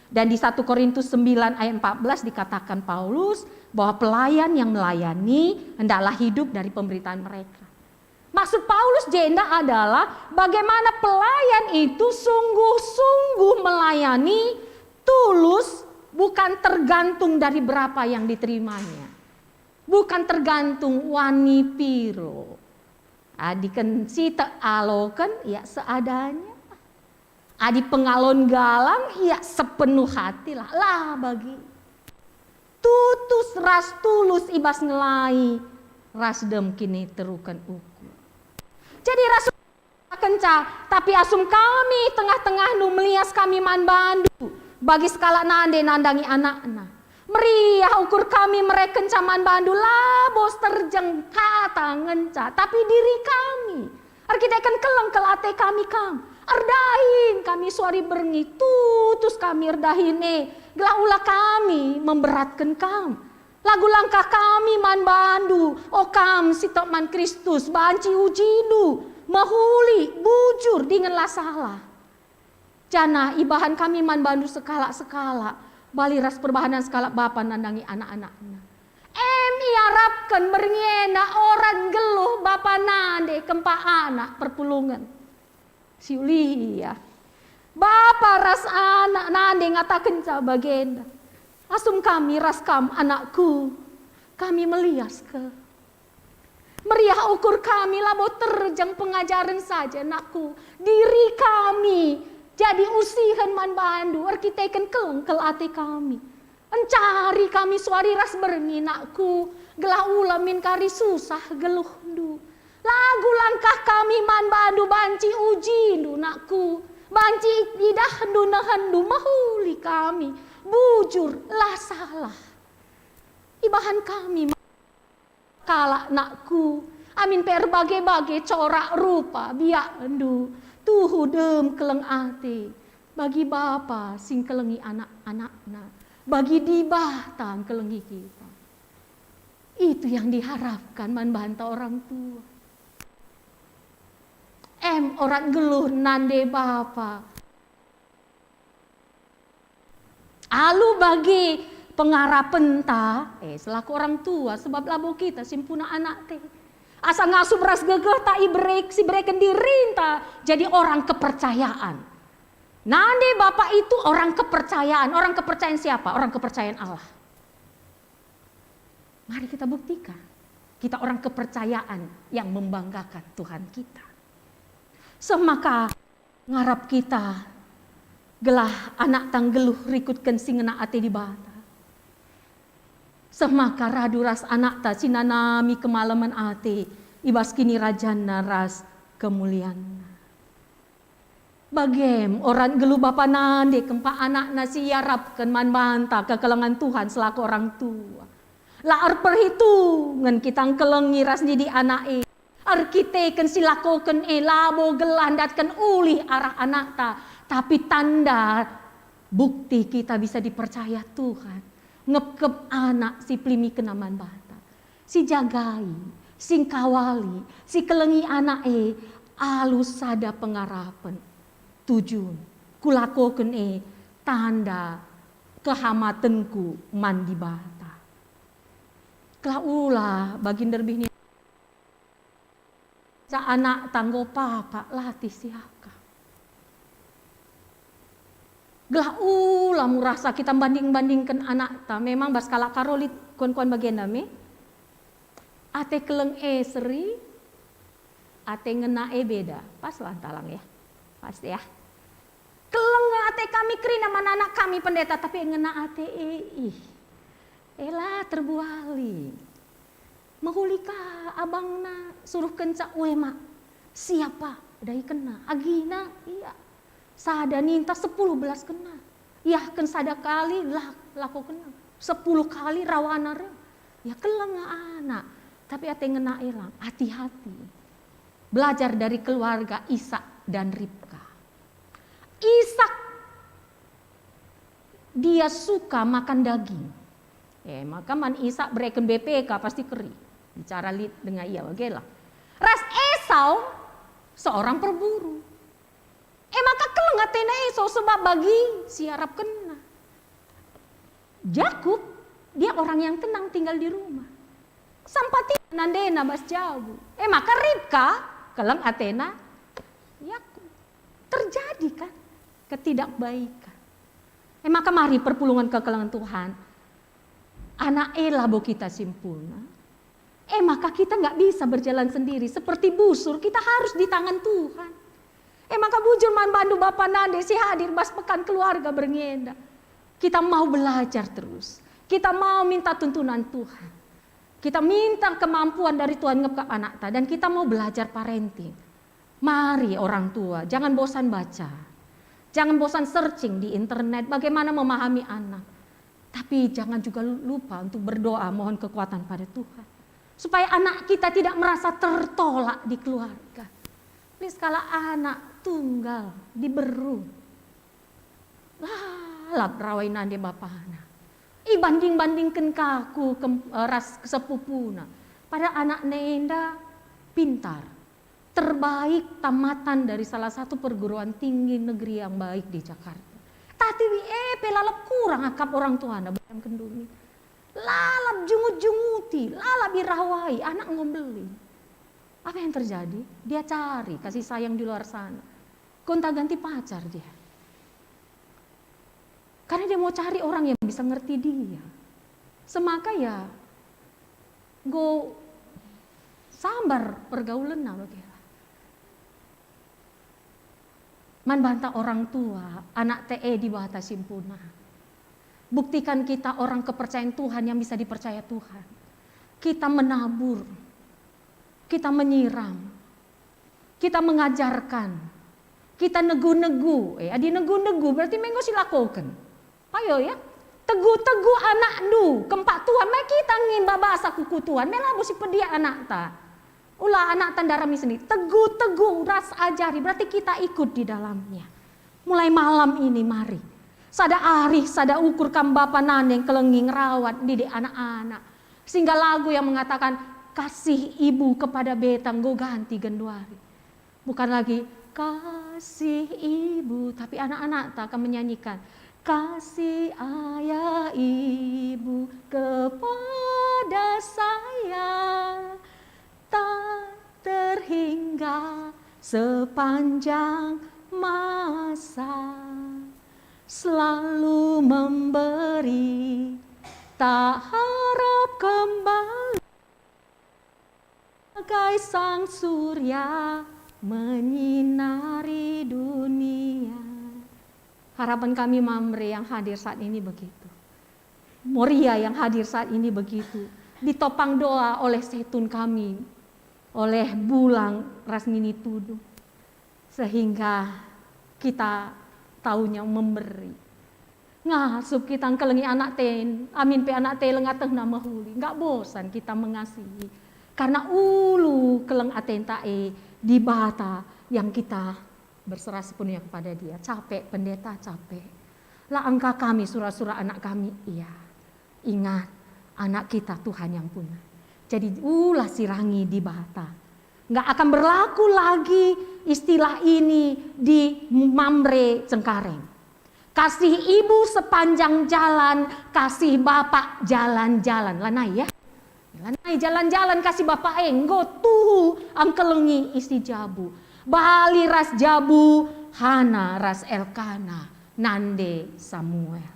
Dan di satu Korintus sembilan ayat empat belas dikatakan Paulus bahwa pelayan yang melayani hendaklah hidup dari pemberitaan mereka. Maksud Paulus jenda adalah bagaimana pelayan itu sungguh-sungguh melayani, tulus, bukan tergantung dari berapa yang diterimanya. Bukan tergantung wani piro. Adi ken sitek aloken, ya seadanya. Adi pengalon galang, ya sepenuh hatilah. Lah bagi. Tutus ras tulus i bas ngelai, ras dem kiniteruken ukur. Jadi ras kenca, tapi asum kami tengah-tengahndu melias kami man bandu, bagi sekalak nande nandangi anakna. Meriah ukur kami merekenca man bandu labo terjeng kata ngenca, tapi diri kami. Erkiteken keleng kel ate kami kam. Erdahin kami suari berngi, tutus kami erdahin e, gelah ula kami memberatken kam. Lagu langkah kami man bandu, o kam si tek man Kristus, banci ujindu, mehuli, bujur, dingen la salah. Janah ibahan kami man bandu sekalak-sekalak, bali ras perbahanen sekalak bapa nandangi anak-anakna. Em iarapken berngi enda orat nggeluh bapa nande kempak anak perpulungen. Si ulihi ia. Bapa ras anak nande ngatakenca bagenda. Asum kami ras kam, anakku, kami melias ke. Meriah ukur kami labo terjeng pengajaren saja, nakku. Diri kami jadi usihen man bandu erkiteken keleng kel ate kami. Encari kami suari ras berngi, nakku, gelah ula min kari susah geluhndu. Lagu langkah kami man bandu banci ujindu, nakku. Banci idahndu nehenndu mehuli kami. Bujur, la salah. Ibahan kami kalak, nakku, amin pe erbage-bage corak rupa biakndu, tuhu dem keleng ate bagi bapa si ngkelengi anak-anakna, bagi Dibata ngkelengi kita. Itu yang diharapkan man banta orang tua. Em orat nggeluh nande bapa. Alu bage pengarapenta, eh, selaku orang tua, sebab labo kita si mpuna anak te. Asa ngasup ras gegehta iberek-, si bereken dirinta jadi orang kepercayaan. Nande Bapak itu orang kepercayaan. Orang kepercayaan siapa? Orang kepercayaan Allah. Mari kita buktikan. Kita orang kepercayaan yang membanggakan Tuhan kita. Semaka ngarap kita gelah anakta nggeluh rikutken si ngena ate Dibata. Seh maka radu ras anakta si nanami kemalemen ate i bas kinirajanna ras kemulianna. Bagem orat nggeluh bapa nande kempak anakna si iarapken man banta kekelengen Tuhan selaku orang tua. La erperhitungen kita ngkelengi ras ndidik anak e. Erkiteken si lakoken e labo gelah ndatken ulih arah anakta, tapi tanda bukti kita bisa dipercaya Tuhan. Ngepkep anak si pelimikenna man banta. Si jagai, si ngkawali, si kelengi anak e alu sada pengarapen. Tujun, kulakoken e tanda kehamatenku man Dibata. Gelah ula bagi nderbih ni ca anakta enggo papa latih siakap. Gelah ula murasa kita mbanding-bandingken anakta. Memang bas kalak Karo lit kuan-kuan bagenda me. Ate keleng e seri, ate ngena e beda. Pas lah ntalang ya. Pas ya. Keleng ate kami kerina man anak kami pendeta, tapi ngena ate e, ih. Ela terbuali. Mehuli ka abangna suruhkenca ue mak. Siapa? Dahikenna. Agina? Iya. Sada ninta sepuluh belaskenna. Iahken sada kali lah lakokenna. Sepuluh kali rawana reh. Ya keleng anak. Tapi ate ngena e lang. Hati-hati. Belajar dari keluarga Ishak dan Ribka. Ishak dia suka makan daging. Eh, maka man Ishak bereken B P K pasti keri. Bicara lit dengan ia bage lah. Ras es Esau seorang perburu. E maka keleng atena Esau sebab bagi si iarapkenna. Yakub, dia orang yang tenang tinggal di rumah. Sampati nandena bas jabu. E maka Ribka keleng atena Yakub. Terjadi kan ketidakbaikan. E maka mari perpulungen kekelengen Tuhan. Anak e labo kita simpulna. E maka kita nggak bisa berjalan sendiri. Seperti busur, kita harus di tangan Tuhan. E maka bujur man bandu bapa nande si hadir bas pekan keluarga berngi enda. Kita mau belajar terus. Kita mau minta tuntunan Tuhan. Kita minta kemampuan dari Tuhan ngepkap anakta dan kita mau belajar parenting. Mari orang tua, jangan bosan baca. Jangan bosan searching di internet bagaimana memahami anak. Tapi jangan juga lupa untuk berdoa mohon kekuatan pada Tuhan. Supaya anak kita tidak merasa tertolak di keluarga. Please, kalau anak tunggal diberu, lalap rawai nande bapana. Ibanding-bandingken kaku kem-, eh, ras sepupuna. Pada anak nenda pintar, terbaik, tamatan dari salah satu perguruan tinggi negeri yang baik di Jakarta. Tapi eh pe lalap kurang akap orang tuana bayangken doni. Lalap jungut-junguti, lalap irawai, anak ngombeli. Apa yang terjadi? Dia cari kasih sayang di luar sana. Gonta-ganti pacar dia. Karena dia mau cari orang yang bisa ngerti dia. Semaka ya, enggo sambar pergaulenna bage. Man banta orang tua, anak te e Dibata simpulna. Buktikan kita orang kepercayaan Tuhan yang bisa dipercaya Tuhan. Kita menabur, kita menyiram, kita mengajarkan, kita negu-negu. Eh, adi negu-negu berarti me enggo silakoken. Ayo ya, tegu-tegu anakndu, kempak Tuhan, me kita nge babasa kuku Tuhan, me labo sipediak anakta. Ula anakta ndarami sendiri, tegu-tegu ras ajari, berarti kita ikut di dalamnya. Mulai malam ini mari, sada arih, sada ukur kam bapa nande ngkelengi, ngerawat, ndidik anak-anak. Sehingga lagu yang mengatakan, "Kasih ibu kepada beta enggo ganti genduari." Bukan lagi, "Kasih ibu," tapi anak-anak tak akan menyanyikan, "Kasih ayah ibu kepada saya tak terhingga sepanjang masa." Selalu memberi, tak harap kembali. Bagai sang surya menyinari dunia. Harapan kami Mamre yang hadir saat ini begitu. Moria yang hadir saat ini begitu. Ditopang doa oleh setun kami, oleh Bulang ras Nini Tudu. Sehingga kita taunya memberi. Ngasup kita ngkelengi anak ten, amin pe anak te leng atehna mehuli. Nggak bosan kita mengasihi. Karena ulu keleng atenta e Dibata yang kita berserah sepenuhnya kepada Dia. Capek, pendeta, capek. La engka kami sura-sura anak kami, iya. Ingat, anak kita Tuhan yang punya. Jadi ulah sirangi Dibata. Nggak akan berlaku lagi istilah ini di Mamre Cengkareng. Kasih ibu sepanjang jalan, kasih bapak jalan-jalan. Lanai ya. Lanai jalan-jalan kasih bapak e, enggo tuhu engkelengi isi jabu. Bali ras jabu, Hana ras Elkana, nande Samuel.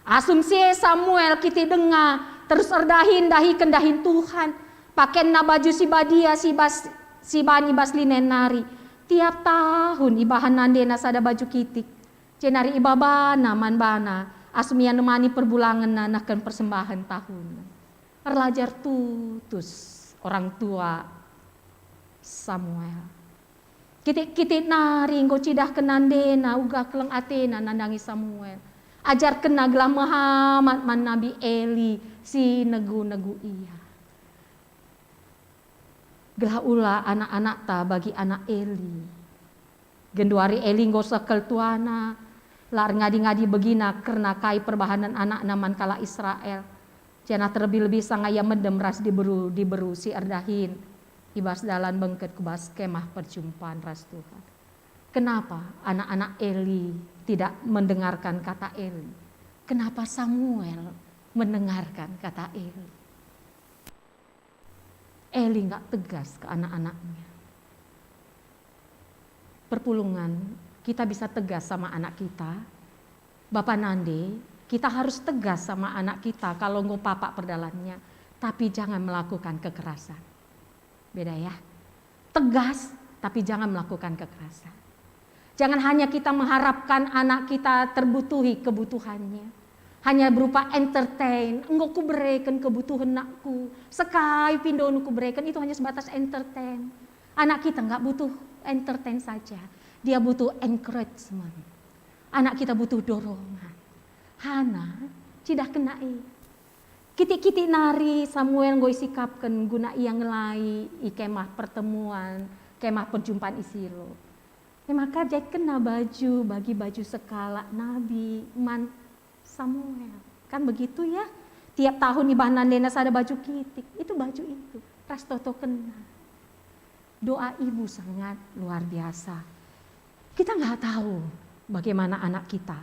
Asum si e Samuel kitik denga, terus erdahin ndahiken dahin Tuhan. Pakenna baju si badia si bas, si bani bas linen nari. Tiap tahun ibahan nandena sada baju kitik. Jenari ibabana man bana, asum ia nemani perbulangenna nehken persembahen tahun. Erlajar tutus orang tua Samuel. Kitik-kitik nari enggo cidahken nandena uga keleng atena nandangi Samuel. Ajarkenna gelah mehamat man Nabi Eli si negu-negu ia. Gelah ula anak-anakta bagi anak Eli. Genduari Eli enggo sekel tuana, la erngadi-ngadi begina kerna kai perbahanen anakna man kalak Israel. Janah terlebih-lebih sanga ia medem ras diberu-diberu si erdahin. i bas dalan bengket ku bas kemah perjumpaan ras Tuhan. Kenapa anak-anak Eli tidak mendengarkan kata Eli? Kenapa Samuel mendengarkan kata Eli? Eli nggak tegas ke anak-anaknya. Perpulungen, kita bisa tegas sama anak kita. Bapa nande, kita harus tegas sama anak kita kalau enggo papak perdalanennya, tapi jangan melakukan kekerasan. Beda ya. Tegas, tapi jangan melakukan kekerasan. Jangan hanya kita mengharapkan anak kita terbutuhi kebutuhannya. Hanya berupa entertain, enggo kubereken kebutuhan anakku, sekai pindonu kubereken, itu hanya sebatas entertain. Anak kita nggak butuh entertain saja, dia butuh encouragement. Anak kita butuh dorongan. Hana, cidahken e. Kitik-kitik nari Samuel enggo isikapken guna ia ngelai i kemah pertemuan, kemah perjumpaan i Silo. E maka jahitkenna baju bagi baju sekalak nabi man Samuel. Kan begitu ya? Tiap tahun ibahna ndena sada baju kitik. Itu baju itu. Ras totokenna. Doa ibu sangat luar biasa. Kita nggak tahu bagaimana anak kita.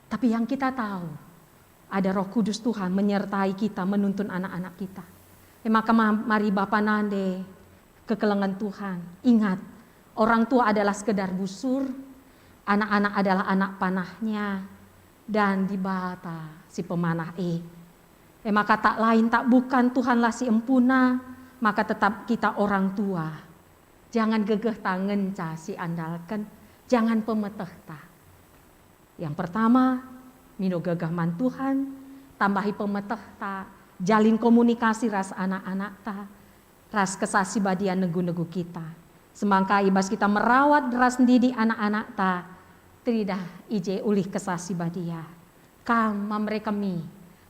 Tapi yang kita tahu, ada Roh Kudus Tuhan menyertai kita, menuntun anak-anak kita. E maka ma-, mari bapa nande kekelengen Tuhan. Ingat, orang tua adalah sekedar busur, anak-anak adalah anak panahnya, dan Dibata si pemanah e. E maka tak lain tak bukan Tuhanlah si empuna, maka tetap kita orang tua. Jangan gegehta ngenca si andalken, jangan pemetehta. Yang pertama, mindo gegeh man Tuhan, tambahi pemetehta, jalin komunikasi ras anak-anakta, ras Kesah Si Badia negu-negu kita. Semangka i bas kita merawat ras ndidik anak-anakta, teridah i je ulih Kesah Si Badia. Kam mamre kami,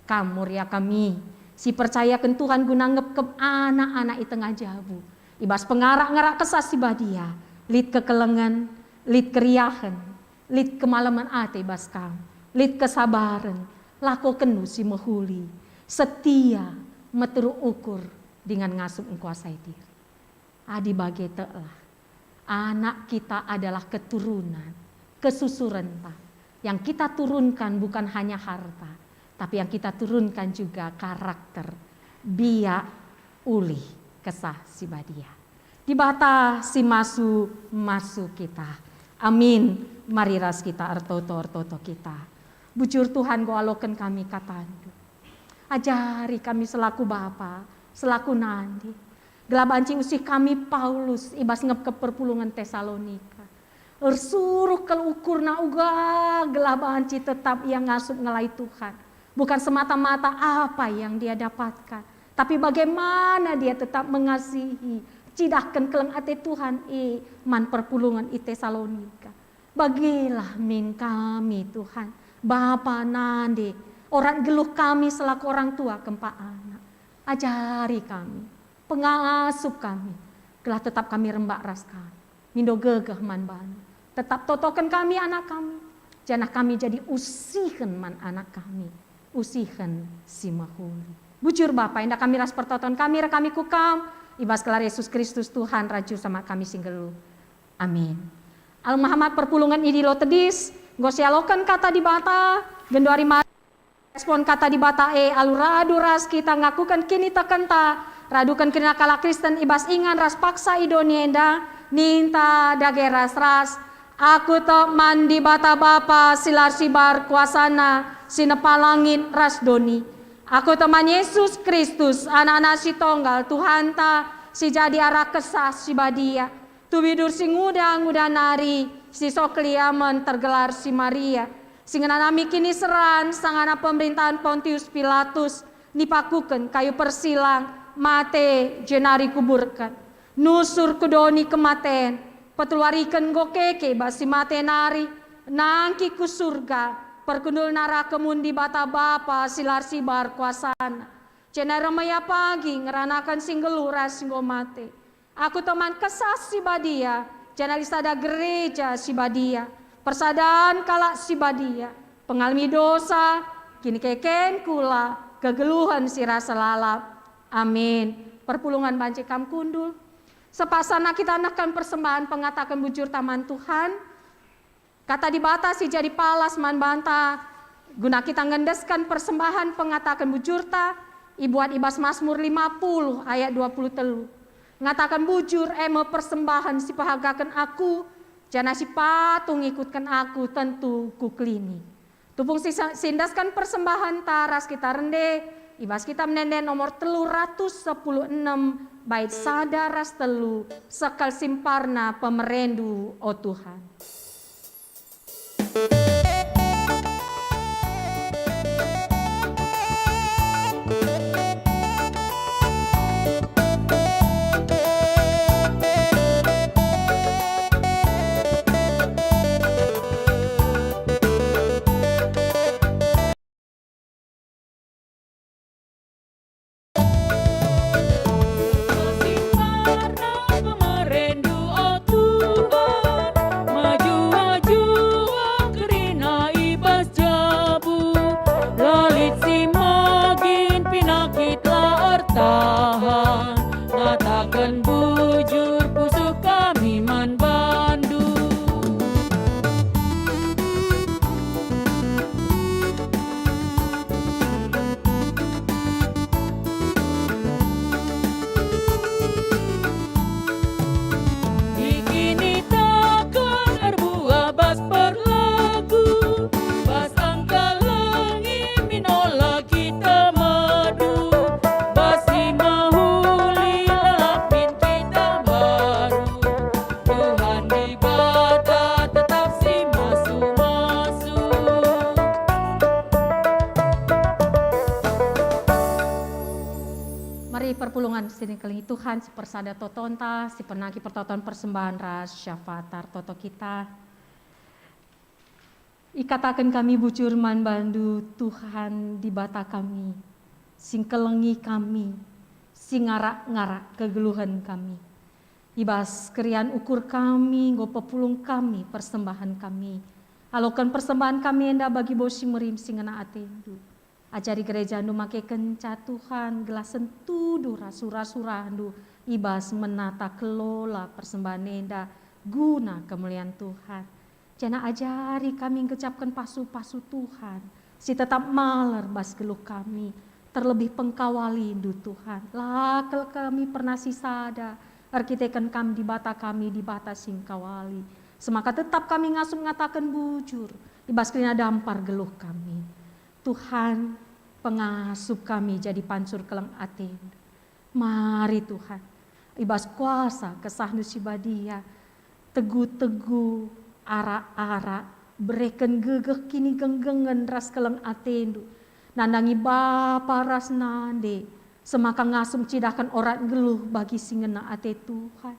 kam muria kami, si percayaken Tuhan guna ngepkep anak-anak i tengah jabu. I bas pengarak-ngarak Kesah Si Badia, lit kekelengen, lit keriahen, lit kemalemen ate i bas kam, lit kesabaren, lakokenndu si mehuli, setia, meteruk ukur, dingen ngasup engkuasai diri. Adi bage teklah, anak kita adalah keturunan, kesusurenta. Yang kita turunkan bukan hanya harta, tapi yang kita turunkan juga karakter, biak, ulih, Kesah Si Badia. Dibata si masu-masu kita. Amin. Mari ras kita ertoto-ertoto kita. Bujur Tuhan, enggo aloken kami katandu. Ajari kami selaku bapa, selaku nande. Gelah banci usih kami Paulus i bas ngepkep perpulungen Tesalonika. Ersuruh kal ukurna uga gelah banci tetap ia ngasup ngelai Tuhan. Bukan semata-mata apa yang dia dapatkan, tapi bagaimana dia tetap mengasihi, cidahken keleng ate Tuhan e man perpulungen i Tesalonika. Bagilah min kami, Tuhan, bapa nande, orat geluh kami selaku orang tua kempak anak. Ajari kami, pengasup kami, gelah tetap kami rembak ras Kam. Mindo gegeh man bandu. Tetap totoken kami anak kami, janah kami jadi usihen man anak kami, usihen si mehuli. Bujur Bapa, enda kami ras pertoton kami, reh kami ku Kam, i bas gelar Yesus Kristus Tuhan ras Juru Selamat kami si nggeluh. Amin. Alu mehamat perpulungen i Dilo Tedis, enggo sialoken Kata Dibata, genduari mari respon Kata Dibata e alu radu ras kita ngakuken kinitekenta, raduken kerina kalak Kristen i bas ingan ras paksa i doni enda, ninta dage ras-ras, "Aku tek man Dibata Bapa si la sibar kuasana, si nepa langit ras doni. Aku tek man Yesus Kristus, Anakna si Tonggal, Tuhanta, si jadi arah Kesah Si Badia." Tubi dur si nguda-nguda nari, si so keliamen tergelar si Maria, si ngenanami kiniseran sangana pemerintahan Pontius Pilatus, nipakuken kayu persilang, mate, jenari kuburken. Nusur ku doni kematen, peteluariken enggo keke bas si mate nari, nangkih ku Surga, perkundulna arah kemun Dibata Bapa si la sibar kuasana. Jenari reh me ia pagi ngeranaken si nggeluh ras si enggo mate. Aku tek man Kesah Si Badia, janah lit sada Gereja Si Badia, persadan kalak si badia, pengalemi dosa, kinikeken kula, kegeluhen si rasa lalap. Amin. Perpulungen banci kam kundul. Sepasana kita nehken persembahen pengataken bujurta man Tuhan, Kata Dibata si jadi palas man banta guna kita ngendesken persembahen pengataken bujurta, ibuat i bas Masmur lima puluh ayat dua puluh telu. Ngataken bujur e me persembahen si pehagaken aku, janah si patuh ngikutken aku tentu kukelini. Tupung si, si endesken persembahen ta ras kita rende, i bas Kitab Ende-enden nomor telu ratus sepuluh enem, bait sada ras telu, sekel si mparna pemerendu, o Tuhan. Mejuah-juah kerina i bas jabu, la lit si magin, pinakit la ertahan. Ngataken bujur pusuh kami man bandu. Ikinitaken erbuah bas perlagu, bas angka lengi min ola kita madu, bas si mehuli lalap min kita mbaru. Tuhan Dibata tetap si masu-masu. Mari perpulungen si dikelengi Tuhan, si persada totonta, si pernangki pertoton persembahen ras syafaat tartoto kita. Ikataken kami bujur man bandu, Tuhan Dibata kami, si ngkelengi kami, si ngarak-ngarak kegeluhen kami. I bas keriahen ukur kami enggo pepulung kami persembahen kami. Aloken persembahen kami enda bagi bas si merim si ngena atendu. Ajari gerejandu makekenca, Tuhan, gelah sentudu ras sura-surahndu i bas menata kelola persembahen enda guna kemulian Tuhan. Janah ajari kami ngecapken pasu-pasu Tuhan, si tetap maler bas geluh kami, terlebih pengkawalindu, Tuhan. La kal kami pernah sisada, erkiteken Kam Dibata kami, Dibata si ngkawali. Semaka tetap kami ngasup ngataken bujur, i bas kerina dampar geluh kami. Tuhan, pengasup kami jadi pancur keleng atendu. Mari Tuhan, i bas kuasa KesahNdu si Badia, tegu-tegu, arak-arak, bereken gegeh kinigenggengen ras keleng atendu, nandangi bapa ras nande, semaka ngasup ncidahken orat nggeluh bagi si ngena ate Tuhan.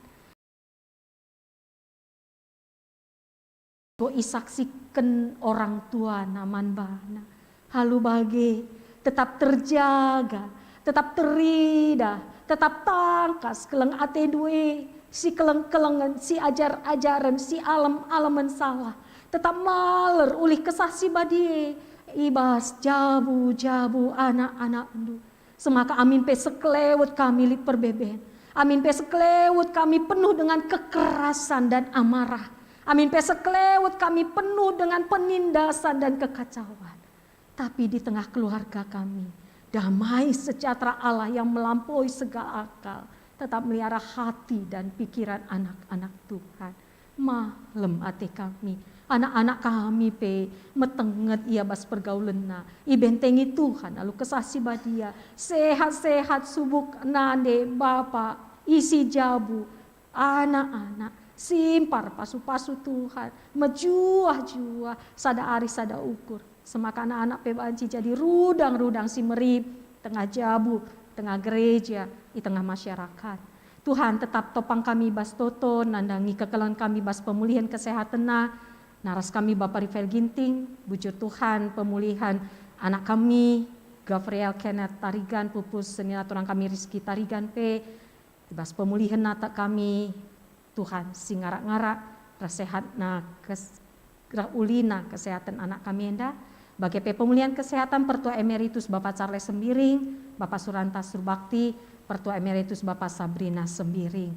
Enggo isaksiken orang tuana man bana. Alu bage, tetap terjaga, tetap teridah, tetap tangkas keleng atendu e, si keleng-kelengen, si ajar-ajaren, si alem-alemen salah. Tetap maler ulih Kesah Si Badia e i bas jabu-jabu anak-anakndu. Semaka amin pe sekelewet kami lit perbeben, amin pe sekelewet kami penuh dengan kekerasan dan amarah, amin pe sekelewet kami penuh dengan penindasan dan kekacauan. Tapi di tengah keluarga kami, damai sejahtera Allah yang melampaui segala akal tetap melihara hati dan pikiran anak-anak Tuhan. Malem ate kami, anak-anak kami pe metenget ia bas pergaulenna, ibentengi Tuhan alu Kesah Si Badia, sehat-sehat, subuk nande, bapa, isi jabu, anak-anak, simpar pasu-pasu Tuhan, mejuah-juah, sada arih sada ukur. Semaka anak-anak pe banci jadi rudang-rudang si merip, tengah jabu, tengah gereja, i tengah masyarakat. Tuhan, tetap topang kami bas toto, nandangi kekelengen kami bas pemulihen kesehatenna. Naras kami Bapa Rifael Ginting, bujur Tuhan, pemulihen anak kami, Gavriel Kenneth Tarigan, pupus senina turang kami Rizky Tarigan pe, i bas pemulihen nata kami, Tuhan, si ngarak-ngarak ras sehatna kes-, reh ulina kesehatan anak kami enda, bage pe pemulihan kesehatan Pertua Emeritus Bapa Charles Sembiring, Bapa Suranta Surbakti, Pertua Emeritus Bapa Sabrina Sembiring.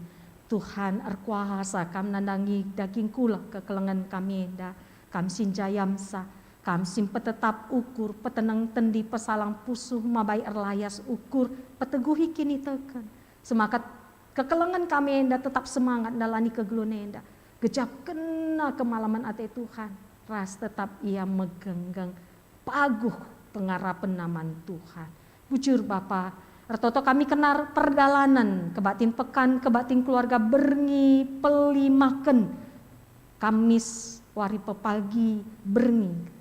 Tuhan erkuasa, Kam nandangi daging kulah kekelengen kami enda. Kam si njayamsa, Kam si mpetetap ukur, peteneng tendi, pesalang pusuh, mabai erlayas ukur, peteguhi kiniteken. Semangat kekelengen kami enda tetap semangat ndalani kegeluhen enda. Gejapkenna kemalemen ate Tuhan, ras tetap ia megenggeng paguh pengarapenna man Tuhan. Bujur Bapa, ertoto kami kena perdalanen, kebaktin pekan, kebaktin keluarga, berngi pelimaken, Kamis wari pepagi, berngi.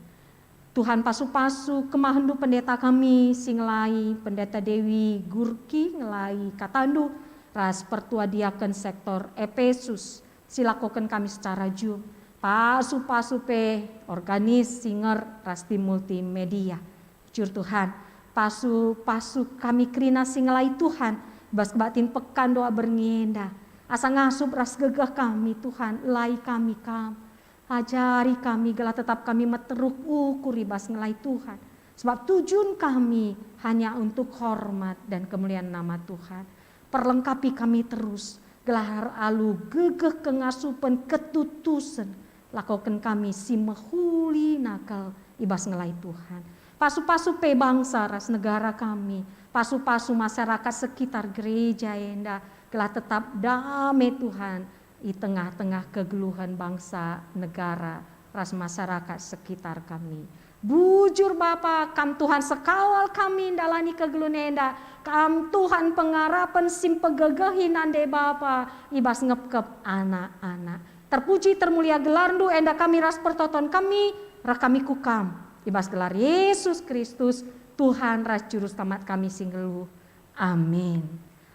Tuhan, pasu-pasu kemahenNdu pendeta kami si ngelai, Pendeta Dewi Gurki, ngelai kataNdu, ras pertua diaken sektor Epesus si lakoken kami secara Zoom. Pasu-pasu pe organis, singer, ras tim multimedia. Bujur Tuhan, pasu-pasu kami kerina si ngelai Tuhan, i bas kebaktin pekan doa berngi enda. Asa ngasup ras gegeh kami, Tuhan, elai kami Kam. Ajari kami gelah tetap kami meteruk ukur i bas ngelai Tuhan. Sebab tujun kami hanya untuk hormat dan kemuliaan nama Tuhan. Perlengkapi kami terus, gelah alu gegeh, kengasupen, ketutusen, lakoken kami si mehuli nakal i bas ngelai Tuhan. Pasu-pasu pe bangsa ras negara kami, pasu-pasu masyarakat sekitar gereja enda, gelah tetap dame Tuhan i tengah-tengah kegeluhen bangsa, negara, ras masyarakat sekitar kami. Bujur Bapa, Kam Tuhan sekawal kami ndalani kegeluhen enda. Kam Tuhan pengarapen si mpegegehi nande Bapa i bas ngepkep anak-anak. Terpuji termulia gelarNdu enda kami ras pertoton kami, reh kami ku Kam. I bas gelar Yesus Kristus, Tuhan ras Juru Selamat kami si nggeluh. Amin.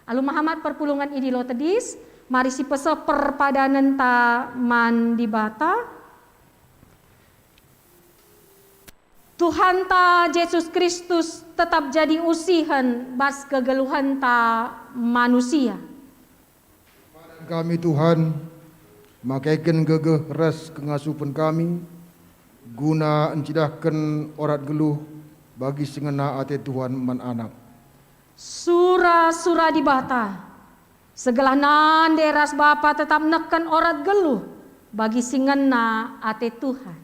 Alu mehamat perpulungen idilo tedis, mari sipeseh perpadanenta man Dibata. Tuhanta Jesus Kristus tetap jadi usihen bas kegeluhenta manusia. Kami Tuhan, makeken gegeh ras kengasupen kami, guna ncidahken orat geluh bagi si ngena ate Tuhan man Anak. Sura-sura Dibata, segelah nande ras Bapa tetap nehken orat geluh bagi si ngena ate Tuhan.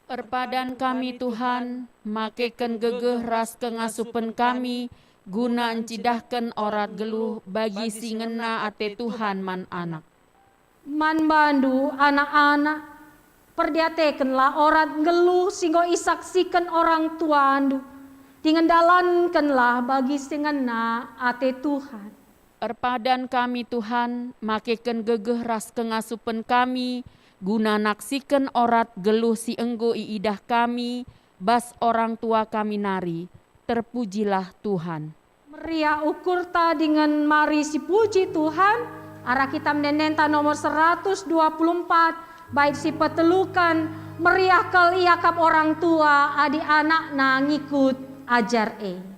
Erpadan kami, Tuhan, makeken gegeh ras kengasupen kami, guna ncidahken orat geluh bagi si ngena ate Tuhan man Anak. Man bandu, anak-anak, perdiatekenlah orat nggeluh si enggo isaksiken orang tuandu, dingen dalankenlah bagi si ngena ate Tuhan. Erpadan kami, Tuhan, makeken gegeh ras kengasupen kami, guna naksiken orat geluh si enggo iidah kami bas orang tua kami nari. Terpujilah Tuhan. Meriah ukurta dingen mari sipuji Tuhan, arah Kitab Ende-enden nomor seratus dua puluh empat, bait si peteluken, meriah kal iakap orang tua adi anakna ngikut ajar e.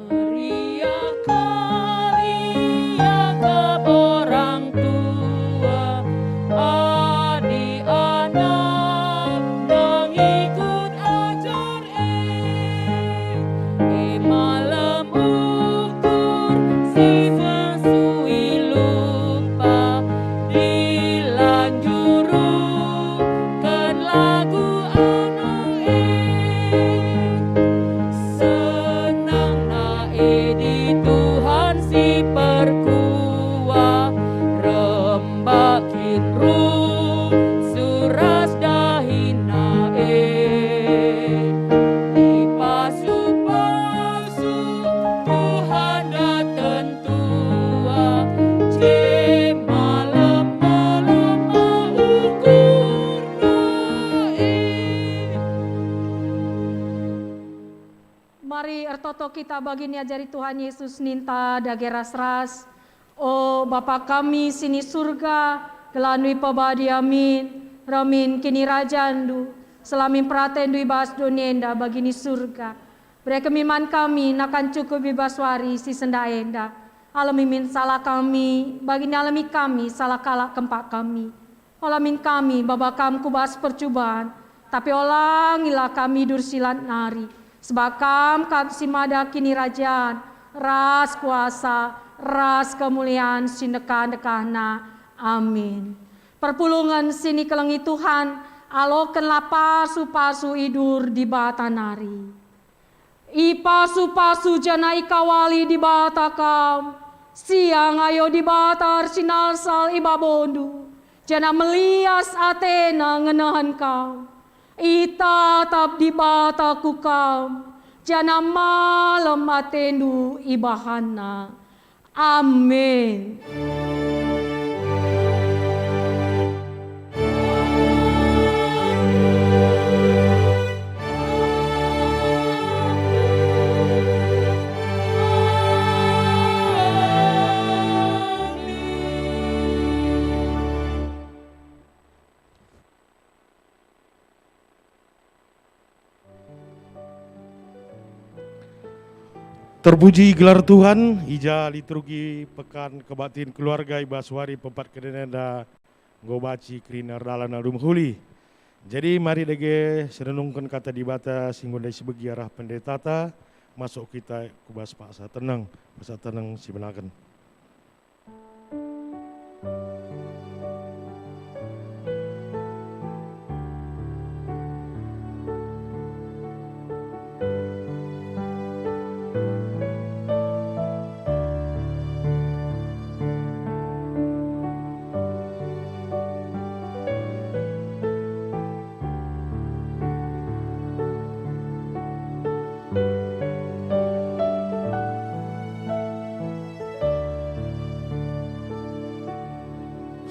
Meriah kali iakap orang tua, adi anakna ngikut ajar e. E malem ukur si mesui lupa, dilanjuruken lagu anak e. Senangna e di Tuhan si perkuah, rembak kin runsur ras dahinna e. Ipasu-pasu Tuhan daten tua, je malem melemah ukurna e. Mari ertoto kita bagi niajari Tuhan Yesus ninta dage ras-ras. O Bapa kami si ni Surga, gelarNdu ipebadi amin, reh min kinirajanNdu, seh la min peratenNdu i bas doni enda bagi ni Surga. Bere kami man kami nakan cukup i bas wari si sendah enda. Alemi min salah kami, bagi ni alemi kami salah kalak kempak kami. Ola min kami maba Kam ku bas percuban, tapi olangilah kami idur si lat nari, sebab Kam kap si mada kinirajan, ras kuasa, ras kemulian si ndekah-ndekahna. Amin. Perpulungen si nikelengi Tuhan, alokenlah pasu-pasu idur Dibata nari. Ipasu-pasu janah ikawali Dibata kam, siang ayo Dibata ersinalsal i babondu, janah melias ateNa ngenehen kam. Itatap Dibata ku kam, janah malem atendu ibahanNa. Amin. Terpuji gelar Tuhan, i ja liturgi Pekan Kebaktin Keluarga i bas wari pempat kedenen enda enggo banci kerina erdalan alu mehuli. Jadi mari dage sirenungken Kata Dibata si enggo ndai sibegi arah pendetata, masuk kita ku bas paksa teneng, paksa teneng si benaken.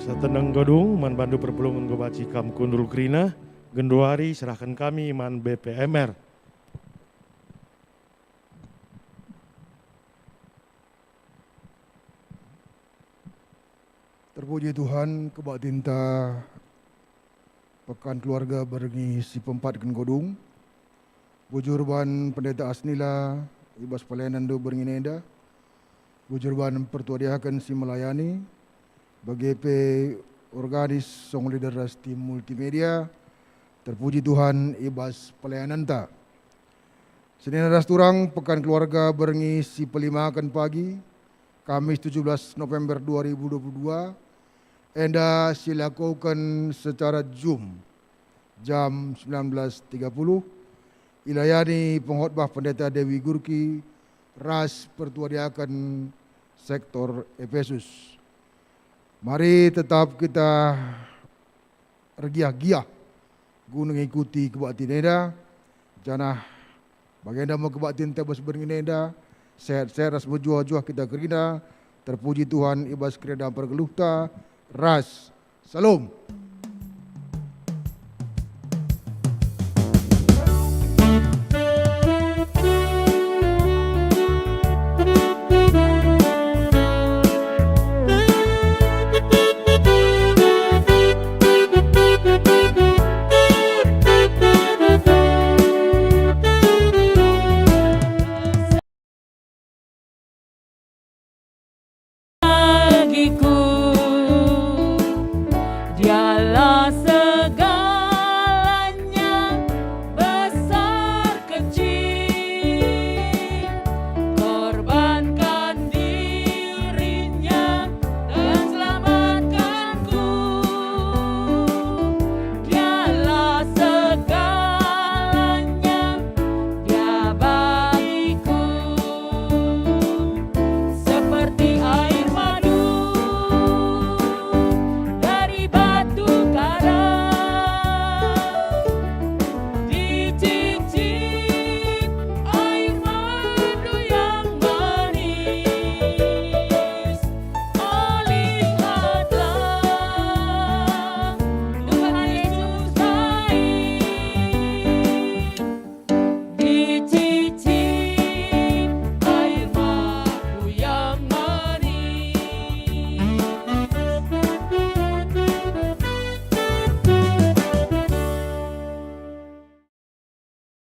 Paksa teneng enggo dung, man bandu perpulungen enggo banci kam kundul kerina, genduari serahken kami man B P M R. Terpuji Tuhan, kebaktinta Pekan Keluarga berngi si pempatken enggo dung. Bujur ban Pendeta Asnila i bas pelayanenndu berngi enda. Bujur ban pertua diaken si melayani, bage pe organis, song leader ras tim multimedia. Terpuji Tuhan i bas pelayanenta. Senina ras turang, Pekan Keluarga berngi si pelimaken pagi, Kamis tujuh belas November dua ribu dua puluh dua, enda silakoken secara Zoom jam sembilan belas tiga puluh, ilayani pengkhotbah Pendeta Dewi Gurki ras pertua diaken sektor Efesus. Mari tetap kita ergiah-giah guna ngikuti kebaktin enda, janah bagenda me kebaktinta i bas berngi enda, sehat-sehat ras mejuah-juah kita kerina, terpuji Tuhan i bas kerina pergeluhta, ras Salom.